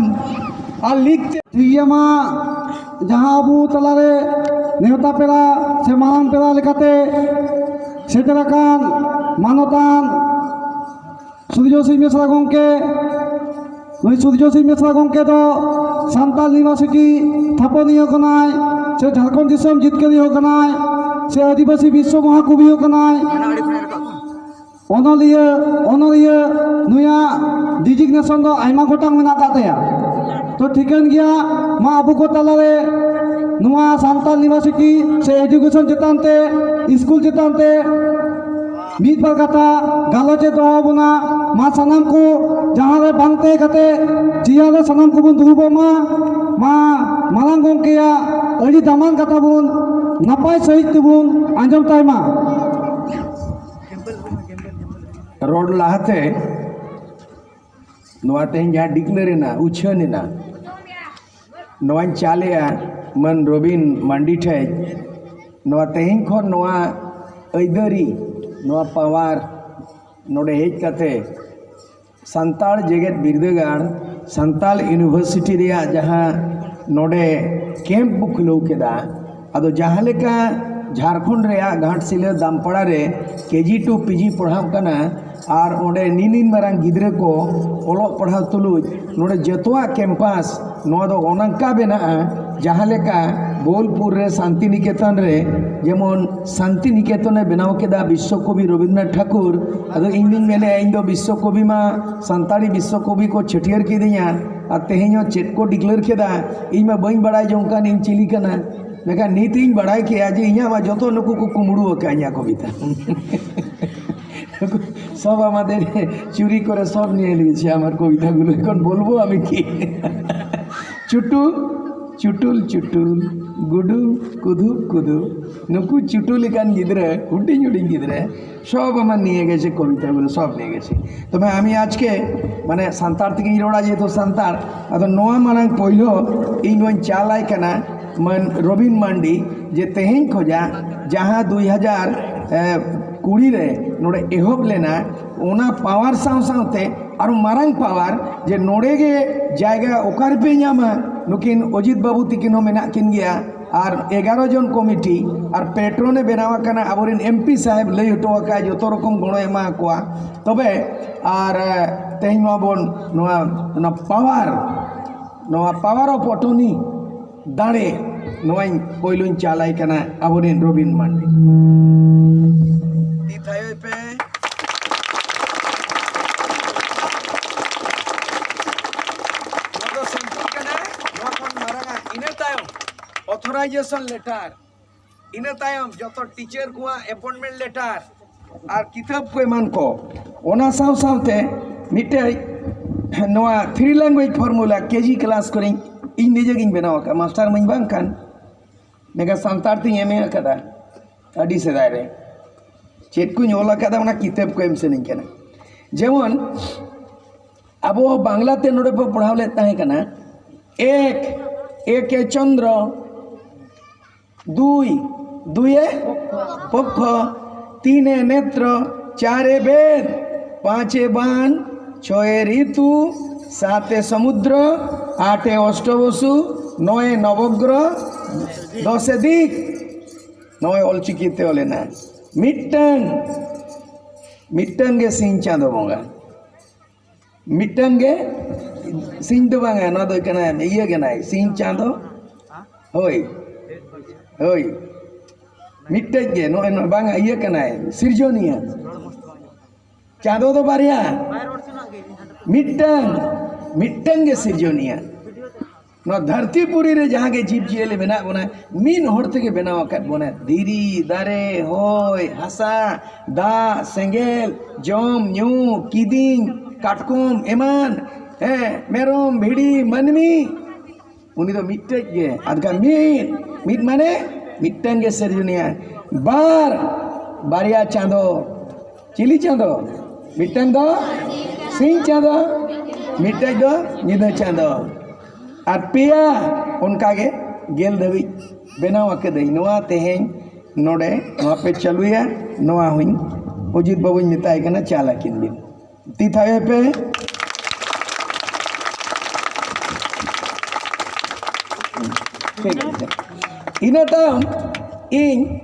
আর লিখতে ᱴᱷᱤᱠ ᱜᱮᱭᱟ ᱢᱟ, ᱡᱟᱦᱟᱸ ᱟᱵᱚ ᱛᱟᱞᱟᱨᱮ ᱱᱮᱣᱛᱟ ᱯᱮᱲᱟ ᱥᱮ ᱢᱟᱨᱟᱝ ᱯᱮᱲᱟ ᱞᱮᱠᱟᱛᱮ ᱥᱮᱴᱮᱨ ᱟᱠᱟᱱ ᱢᱟᱱᱚᱛᱟᱱ ᱥᱩᱨᱡᱚ ᱥᱤᱧ ᱢᱮᱥᱨᱟ ᱜᱚᱢᱠᱮ, ᱱᱩᱭ ᱥᱩᱨᱡᱚ ᱥᱤᱧ ᱢᱮᱥᱨᱟ ᱜᱚᱢᱠᱮ ᱫᱚ ᱥᱟᱱᱛᱟᱲ ᱤᱭᱩᱱᱤᱵᱷᱟᱨᱥᱤᱴᱤ ᱛᱷᱟᱯᱚᱱᱤᱭᱟᱹ ᱠᱟᱱᱟᱭ, ᱥᱮ ᱡᱷᱟᱲᱠᱷᱚᱸᱰ ᱫᱤᱥᱚᱢ ᱡᱤᱛᱠᱟᱹᱨᱤᱭᱟᱹ ᱠᱟᱱᱟᱭ, ᱥᱮ ᱟᱹᱫᱤᱵᱟᱹᱥᱤ ᱵᱤᱥᱥᱚ ᱢᱚᱦᱟᱠᱚᱵᱤᱭᱟᱹ ᱠᱟᱱᱟᱭ, ᱚᱱᱚᱞᱤᱭᱟᱹ, ᱚᱱᱚᱞᱤᱭᱟᱹ, ᱱᱩᱭᱟᱜ ᱰᱤᱡᱤᱜᱱᱮᱥᱚᱱ ᱫᱚ ᱟᱭᱢᱟ ᱜᱚᱴᱟᱝ ᱢᱮᱱᱟᱜ ᱟᱠᱟᱫ ᱛᱟᱭᱟ᱾ ᱛᱚ ᱴᱷᱤᱠᱟᱹᱱ ᱜᱮᱭᱟ, ᱢᱟ ᱟᱵᱚ ᱠᱚ ᱛᱟᱞᱟᱨᱮ ᱱᱚᱣᱟ ᱥᱟᱱᱛᱟᱲ ᱤᱭᱩᱱᱤᱵᱷᱟᱨᱥᱤᱴᱤ ᱥᱮ ᱮᱰᱩᱠᱮᱥᱚᱱ ᱪᱮᱛᱟᱱ ᱛᱮ, ᱥᱠᱩᱞ ᱪᱮᱛᱟᱱ ᱛᱮ ᱢᱤᱫ ᱵᱟᱨ ᱠᱟᱛᱷᱟ ᱜᱟᱞᱚᱪ ᱮ ᱫᱚᱦᱚ ᱟᱵᱚᱱᱟ᱾ ᱢᱟ ᱥᱟᱱᱟᱢ ᱠᱚ ᱡᱟᱦᱟᱸ ᱨᱮ ᱵᱟᱝ ᱛᱟᱦᱮᱸ ᱠᱟᱛᱮ ᱪᱮᱭᱟᱨ ᱨᱮ ᱥᱟᱱᱟᱢ ᱠᱚᱵᱚᱱ ᱫᱩᱲᱩᱵᱚᱜ ᱢᱟ᱾ ᱢᱟ ᱢᱟᱨᱟᱝ ᱜᱚᱢᱠᱮᱭᱟᱜ ᱟᱹᱰᱤ ᱫᱟᱢᱟᱱ ᱠᱟᱛᱷᱟ ᱵᱚᱱ ᱱᱟᱯᱟᱭ ᱥᱟᱺᱦᱤᱡ ᱛᱮᱵᱚᱱ ᱟᱸᱡᱚᱢ ᱛᱟᱭ ᱢᱟ᱾ ᱨᱚᱲ ᱞᱟᱦᱟᱛᱮ ᱱᱚᱣᱟ ᱛᱮᱦᱮᱧ ᱡᱟᱦᱟᱸ declare ᱮᱱᱟ, ᱩᱪᱷᱟᱹᱱ ᱮᱱᱟ, ᱱᱚᱣᱟᱧ ᱪᱟᱞᱮᱜᱼᱟ ᱢᱟᱹᱱ ᱨᱚᱵᱤᱱ ᱢᱟᱱᱰᱤ ᱴᱷᱮᱡ᱾ ᱱᱚᱣᱟ ᱛᱮᱦᱮᱧ ᱠᱷᱚᱱ ᱱᱚᱣᱟ ᱟᱹᱭᱫᱟᱹᱨᱤ, ᱱᱚᱣᱟ power ᱱᱚᱰᱮ ᱦᱮᱡ ᱠᱟᱛᱮ ᱥᱟᱱᱛᱟᱲ ᱡᱮᱜᱮᱛ ᱵᱤᱨᱫᱟᱹᱜᱟᱲ, ᱥᱟᱱᱛᱟᱲ ᱤᱭᱩᱱᱤᱵᱷᱟᱨᱥᱤᱴᱤ ᱨᱮᱭᱟᱜ ᱡᱟᱦᱟᱸ ᱱᱚᱰᱮ camp ᱵᱚ ᱠᱷᱩᱞᱟᱹᱣ ᱠᱮᱫᱟ, ᱟᱫᱚ ᱡᱟᱦᱟᱸ ᱞᱮᱠᱟ ᱡᱷᱟᱲᱠᱷᱚᱸᱰ ᱨᱮᱭᱟᱜ ᱜᱷᱟᱴᱥᱤᱞᱟᱹ ᱫᱟᱢᱯᱟᱲᱟ ᱨᱮ KG to PG ᱯᱟᱲᱦᱟᱣ ᱠᱟᱱᱟ, ᱟᱨ ᱚᱸᱰᱮ ᱱᱤᱱᱤᱱ ᱢᱟᱨᱟᱝ ᱜᱤᱫᱽᱨᱟᱹ ᱠᱚ ᱚᱞᱚᱜ ᱯᱟᱲᱦᱟᱣ ᱛᱩᱞᱩᱡ ᱱᱚᱰᱮ ᱡᱚᱛᱚᱣᱟᱜ campus, ᱱᱚᱣᱟ ᱫᱚ ᱚᱱᱠᱟ ᱵᱮᱱᱟᱜᱼᱟ ᱡᱟᱦᱟᱸ ᱞᱮᱠᱟ ᱵᱳᱞᱯᱩᱨ ᱨᱮ ᱥᱟᱱᱛᱤ ᱱᱤᱠᱮᱛᱚᱱ ᱨᱮ, ᱡᱮᱢᱚᱱ ᱥᱟᱱᱛᱤ ᱱᱤᱠᱮᱛᱚᱱᱮ ᱵᱮᱱᱟᱣ ᱠᱮᱫᱟ ᱵᱤᱥᱥᱚᱠᱚᱵᱤ ᱨᱚᱵᱤᱱᱫᱨᱚᱱᱟᱛᱷ ᱴᱷᱟᱠᱩᱨ᱾ ᱟᱫᱚ ᱤᱧ ᱫᱩᱧ ᱢᱮᱱᱮᱫᱼᱟ, ᱤᱧ ᱫᱚ ᱵᱤᱥᱥᱚᱠᱚᱵᱤ ᱢᱟ, ᱥᱟᱱᱛᱟᱲᱤ ᱵᱤᱥᱥᱚᱠᱚᱵᱤ ᱠᱚ ᱪᱷᱟᱹᱴᱭᱟᱹᱨ ᱠᱤᱫᱤᱧᱟ, ᱟᱨ ᱛᱮᱦᱮᱧ ᱦᱚᱸ ᱪᱮᱫ ᱠᱚ ᱰᱤᱠᱞᱮᱭᱟᱨ ᱠᱮᱫᱟ, ᱤᱧ ᱢᱟ ᱵᱟᱹᱧ ᱵᱟᱲᱟᱭ ᱡᱚᱝ ᱠᱟᱱ ᱤᱧ ᱪᱤᱞᱤ ᱠᱟᱱᱟ᱾ ᱢᱮᱱᱠᱷᱟᱱ ᱱᱤᱛ ᱤᱧ ᱵᱟᱲᱟᱭ ᱠᱮᱫᱼᱟ ᱡᱮ ᱤᱧᱟᱹᱜ ᱢᱟ ᱡᱚᱛᱚ ᱱᱩᱠᱩ ᱠᱚ ᱠᱩᱢᱵᱽᱲᱩ ᱟᱠᱟᱫᱤᱧᱟ ᱠᱚᱵᱤᱛᱟ᱾ ᱥᱚᱵ ᱟᱢᱟᱫᱮᱨ ᱪᱩᱨᱤ ᱠᱚᱨᱮ ᱥᱚᱵ ᱱᱤᱭᱮ ᱞᱤᱭᱮছে আমার কবিতাগুলো। এখন বলবো আমি কি? ᱪᱩᱴᱩᱞ, ᱪᱩᱴᱩᱞ, ᱪᱩᱴᱩᱞ, ᱜᱩᱰᱩ, ᱠᱩᱫᱩ, ᱠᱩᱫᱩ᱾ ᱱᱩᱠᱩ ᱪᱩᱴᱩ ᱞᱮᱠᱟᱱ ᱜᱤᱫᱽᱨᱟᱹ, ᱦᱩᱰᱤᱧ ᱦᱩᱰᱤᱧ ᱜᱤᱫᱽᱨᱟᱹ, ᱥᱚᱵ ᱟᱢᱟᱨ ᱱᱤᱭᱮ ᱜᱮ ᱥᱮ ᱠᱚᱵᱤᱛᱟ ᱜᱩᱞᱳ, ᱥᱚᱵ ᱱᱤᱭᱮ ᱜᱮ ᱥᱮ᱾ ᱛᱚᱵᱮ ᱟᱢᱤ ᱟᱡᱠᱮ, ᱢᱟᱱᱮ, ᱥᱟᱱᱛᱟᱲ ᱛᱮᱜᱮᱧ ᱨᱚᱲᱟ, ᱡᱮᱦᱮᱛᱩ ᱥᱟᱱᱛᱟᱲ᱾ ᱟᱫᱚ ᱱᱚᱣᱟ ᱢᱟᱲᱟᱝ ᱯᱳᱭᱞᱳ ᱤᱧ ᱱᱚᱣᱟᱧ ᱪᱟᱞ ᱟᱭ ᱠᱟᱱᱟ ᱢᱟᱱ ᱨᱚᱵᱤᱱ ᱢᱟᱱᱰᱤ, ᱡᱮ ᱛᱮᱦᱮᱧ ᱠᱷᱚᱡᱟᱜ ᱡᱟᱦᱟᱸ ᱫᱩᱭ ᱦᱟᱡᱟᱨ ᱠᱩᱲᱤ ᱨᱮ ᱱᱚᱰᱮ ᱮᱦᱚᱵ ᱞᱮᱱᱟ, ᱚᱱᱟ ᱯᱟᱣᱟᱨ ᱥᱟᱶ ᱥᱟᱶᱛᱮ ᱟᱨᱚ ᱢᱟᱨᱟᱝ ᱯᱟᱣᱟᱨ, ᱡᱮ ᱱᱚᱰᱮ ᱜᱮ ᱡᱟᱭᱜᱟ ᱚᱠᱟ ᱨᱮᱯᱮ ᱧᱟᱢᱟ? ᱱᱩᱠᱤᱱ ᱚᱡᱤᱛ ᱵᱟᱹᱵᱩ ᱛᱤᱠᱤᱱ ᱦᱚᱸ ᱢᱮᱱᱟᱜ ᱠᱤᱱ ᱜᱮᱭᱟ, ᱟᱨ ᱮᱜᱟᱨᱚ ᱡᱚᱱ ᱠᱚᱢᱤᱴᱤ ᱟᱨ ᱯᱮᱴᱨᱚᱱ ᱮ ᱵᱮᱱᱟᱣ ᱟᱠᱟᱱᱟ, ᱟᱵᱚᱨᱮᱱ ᱮᱢᱯᱤ ᱥᱟᱦᱮᱵᱽ ᱞᱟᱹᱭ ᱦᱚᱴᱚ ᱟᱠᱟᱫ ᱡᱚᱛᱚ ᱨᱚᱠᱚᱢ ᱜᱚᱲᱚᱭ ᱮᱢᱟ ᱠᱚᱣᱟ᱾ ᱛᱚᱵᱮ ᱟᱨ, ᱮ, ᱛᱮᱦᱮᱧ ᱢᱟᱵᱚᱱ ᱱᱚᱣᱟ, ᱱᱚᱣᱟ ᱯᱟᱣᱟᱨ, ᱱᱚᱣᱟ ᱯᱟᱣᱟᱨ ᱚᱯᱷ ᱚᱴᱚᱨᱱᱤ, ᱫᱟᱲᱮ, ᱱᱚᱣᱟᱧ ᱯᱳᱭᱞᱳᱧ ᱪᱟᱞᱟᱭ ᱠᱟᱱᱟ ᱟᱵᱚᱨᱮᱱ ᱨᱚᱵᱤᱱ ᱢᱟᱱᱰᱤ᱾ ᱛᱤ ᱛᱷᱟᱭᱚᱭ ᱯᱮ᱾ ᱱᱚᱣᱟ ᱫᱚ ᱥᱮᱢᱯᱩᱞ ᱠᱟᱱᱟ, ᱱᱚᱣᱟ ᱠᱷᱚᱱ ᱢᱟᱨᱟᱝᱟ᱾ ᱤᱱᱟᱹ ᱛᱟᱭᱚᱢ ᱚᱛᱷᱚᱨᱟᱭᱡᱮᱥᱚᱱ ᱞᱮᱴᱟᱨ, ᱤᱱᱟᱹ ᱛᱟᱭᱚᱢ ᱡᱚᱛᱚ ᱴᱤᱪᱟᱨ ᱠᱚᱣᱟᱜ ᱮᱯᱚᱭᱮᱱᱴᱢᱮᱱᱴ ᱞᱮᱴᱟᱨ ᱟᱨ ᱠᱤᱛᱟᱹᱵ ᱠᱚ ᱮᱢᱟᱱ ᱠᱚ᱾ ᱚᱱᱟ ᱥᱟᱶ ᱥᱟᱶᱛᱮ ᱢᱤᱫᱴᱮᱡ ᱱᱚᱣᱟ ᱛᱷᱨᱤ ᱞᱮᱝᱜᱩᱭᱮᱡᱽ ᱯᱷᱚᱨᱢᱩᱞᱟ ᱠᱮᱡᱤ ᱠᱞᱟᱥ ᱠᱚᱨᱮᱧ, ᱤᱧ ᱱᱤᱡᱮ ᱜᱤᱧ ᱵᱮᱱᱟᱣ ᱟᱠᱟᱫᱼᱟ, ᱢᱟᱥᱴᱟᱨ ᱢᱟᱧ ᱵᱟᱝ ᱠᱟᱱ᱾ ᱢᱮᱱᱠᱷᱟᱱ ᱥᱟᱱᱛᱟᱲ ᱛᱤᱧ ᱮᱢ ᱮ ᱟᱠᱟᱫᱟ ᱟᱹᱰᱤ ᱥᱮᱫᱟᱭ ᱨᱮ᱾ ᱪᱮᱫ ᱠᱚᱧ ᱚᱞ ᱟᱠᱟᱫᱟ, ᱚᱱᱟ ᱠᱤᱛᱟᱹᱵ ᱠᱚ ᱮᱢ ᱥᱟᱹᱱᱟᱹᱧ ᱠᱟᱱᱟ᱾ ᱡᱮᱢᱚᱱ ᱟᱵᱚ ᱵᱟᱝᱞᱟ ᱛᱮ ᱱᱚᱰᱮ ᱵᱚ ᱯᱟᱲᱦᱟᱣ ᱞᱮᱫ ᱛᱟᱦᱮᱸ ᱠᱟᱱᱟ, ᱮᱠ, ᱮᱠᱮ ᱪᱚᱱᱫᱨᱚ, দুই, দুয়ে পক্ষ, তিনে নেত্র, চারে বেদ, পাঁচে বান, ছয়ে ঋতু, সাতে সমুদ্র, আটে অষ্টবসু, নয়ে নবগ্রহ, দশে দিক। ᱱᱚᱜᱼᱚᱭ ᱚᱞᱪᱤᱠᱤ ᱛᱮ ᱚᱞ ᱮᱱᱟ᱾ ᱢᱤᱫᱴᱟᱝ, ᱢᱤᱫᱴᱟᱝ ᱜᱮ ᱥᱤᱧ ᱪᱟᱸᱫᱚ ᱵᱚᱸᱜᱟ᱾ ᱢᱤᱫᱴᱟᱝ ᱜᱮ ᱥᱤᱧ ᱫᱚ ᱵᱟᱝᱟ, ᱱᱚᱣᱟ ᱫᱚ ᱦᱩᱭᱩᱜ ᱠᱟᱱᱟ ᱤᱭᱟᱹ ᱠᱟᱱᱟᱭ, ᱥᱤᱧ ᱪᱟᱸᱫᱚ᱾ ᱦᱳᱭ, ᱦᱳᱭ, ᱢᱤᱫᱴᱮᱡ ᱜᱮ ᱱᱚᱜᱼᱚᱭ ᱱᱚᱜᱼᱚᱭ ᱵᱟᱝᱟ, ᱤᱭᱟᱹ ᱠᱟᱱᱟᱭ, ᱥᱤᱨᱡᱚᱱᱤᱭᱟᱹ᱾ ᱪᱟᱸᱫᱚ ᱫᱚ ᱵᱟᱨᱭᱟ, ᱢᱤᱫᱴᱟᱝ, ᱢᱤᱫᱴᱟᱝ ᱜᱮ ᱥᱤᱨᱡᱚᱱᱤᱭᱟᱹ᱾ ᱱᱚᱣᱟ ᱫᱷᱟᱹᱨᱛᱤ ᱯᱩᱨᱤ ᱨᱮ ᱡᱟᱦᱟᱸ ᱜᱮ ᱡᱤᱵᱽ ᱡᱤᱭᱟᱹᱞᱤ ᱢᱮᱱᱟᱜ ᱵᱚᱱᱟ, ᱢᱤᱫ ᱦᱚᱲ ᱛᱮᱜᱮ ᱵᱮᱱᱟᱣ ᱟᱠᱟᱫ ᱵᱚᱱᱟ᱾ ᱫᱷᱤᱨᱤ, ᱫᱟᱨᱮ, ᱦᱚᱭ, ᱦᱟᱥᱟ, ᱫᱟᱜ, ᱥᱮᱸᱜᱮᱞ, ᱡᱚᱢ, ᱧᱩ, ᱠᱤᱫᱤᱧ, ᱠᱟᱴᱠᱚᱢ, ᱮᱢᱟᱱ, ᱦᱮᱸ, ᱢᱮᱨᱚᱢ, ᱵᱷᱤᱰᱤ, ᱢᱟᱹᱱᱢᱤ, ᱩᱱᱤ ᱫᱚ ᱢᱤᱫᱴᱮᱡ ᱜᱮ᱾ ᱟᱫᱚ ᱢᱤᱫ, ᱢᱤᱫ ᱢᱟᱱᱮ ᱢᱤᱫᱴᱟᱝ ᱜᱮ ᱥᱤᱨᱡᱚᱱᱤᱭᱟᱹ᱾ ᱵᱟᱨ, ᱵᱟᱨᱭᱟ ᱪᱟᱸᱫᱚ᱾ ᱪᱤᱞᱤ ᱪᱟᱸᱫᱚ? ᱢᱤᱫᱴᱟᱝ ᱫᱚ ᱥᱤᱧ ᱪᱟᱸᱫᱚ, ᱢᱤᱫᱴᱟᱝ ᱫᱚ ᱧᱤᱫᱟᱹ ᱪᱟᱸᱫᱚ᱾ ᱟᱨ ᱯᱮᱭᱟ, ᱚᱱᱠᱟᱜᱮ ᱜᱮᱞ ᱫᱷᱟᱹᱵᱤᱡ ᱵᱮᱱᱟᱣ ᱟᱠᱟᱫᱟᱹᱧ᱾ ᱱᱚᱣᱟ ᱛᱮᱦᱮᱧ ᱱᱚᱰᱮ ᱱᱚᱣᱟ ᱯᱮ ᱪᱟᱹᱞᱩᱭᱟ, ᱱᱚᱣᱟ ᱦᱚᱸᱧ ᱚᱡᱤᱛ ᱵᱟᱹᱵᱩᱧ ᱢᱮᱛᱟᱭ ᱠᱟᱱᱟ, ᱪᱟᱞ ᱟᱹᱠᱤᱱ ᱵᱤᱱ᱾ ᱛᱤ ᱛᱷᱟᱭᱚᱭ ᱯᱮ᱾ ᱴᱷᱤᱠ ᱟᱪᱷᱮ᱾ ᱤᱱᱟᱹ ᱛᱟᱭᱚᱢ ᱤᱧ